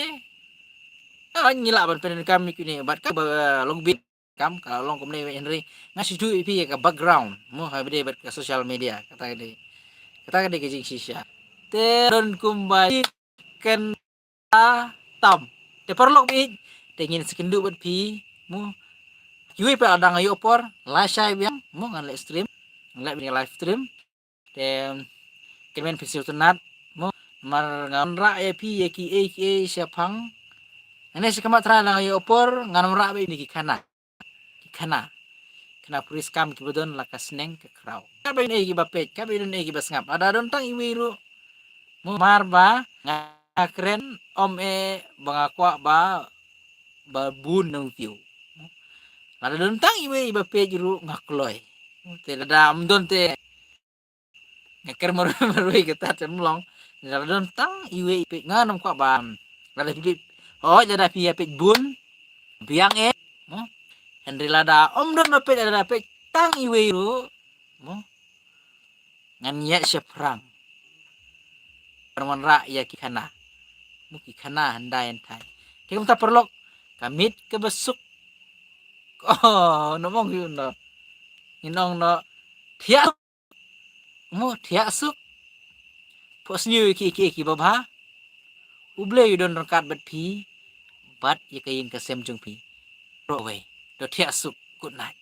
Ngi lah ban pyndonkam ki ne bad ka ba long bit kam ka long kumne wei hynrei nga shu ïa phi ka background mo ha bide bad ka social media kata ka dei kata ka dei ka jingshisha. Te don kumba kan tam te paralok bit te ngin sa kynduh bad phi mo. Kiwei pat la dang ïoh por la shai biang mo ngan leh stream ngan leh biang live stream. Te kynmen phi sngewtynnat mo mar nga wanrah ïa phi ïa kiei kiei shaphang. Ngan ïa sha khmat trai la nga ïoh por ngan wanrah bad ïa ki khana ki khana khana puri skam kiba don la ka sneng ka khraw. Ka ba ïa kiba peit ka ba ïa kiba sngap lada don tang iwei ruh mo mar ba nga kren ym eh ba nga kwah ba ba bun nongview. Lada don tang iwei ba peit ruh nga kloi. Te lada ym don te nga kren marwei marwei kata te ym long. Lada don tang iwei i peit nga ngam kwah ba lada phi peit hooid lada phi ïa peit bun biang eh mo. Hynrei lada ym don ba peit lada peit tang iwei ruh mo ngan ïa shaphrang. Ban wanrah ïa ki khana mo ki khana hyndai hynthai. Te kumta paralok ka miet kaba suk. Oh no mong yu no. Ngi nong no thiah mo thiah suk. Pok sniew ïa ki ïa ki ïa ki babha. U Blei u don ryngkat bad phi bad ïa ka ïing ka sem jong phi. Rok wei do thiah suk. Good night.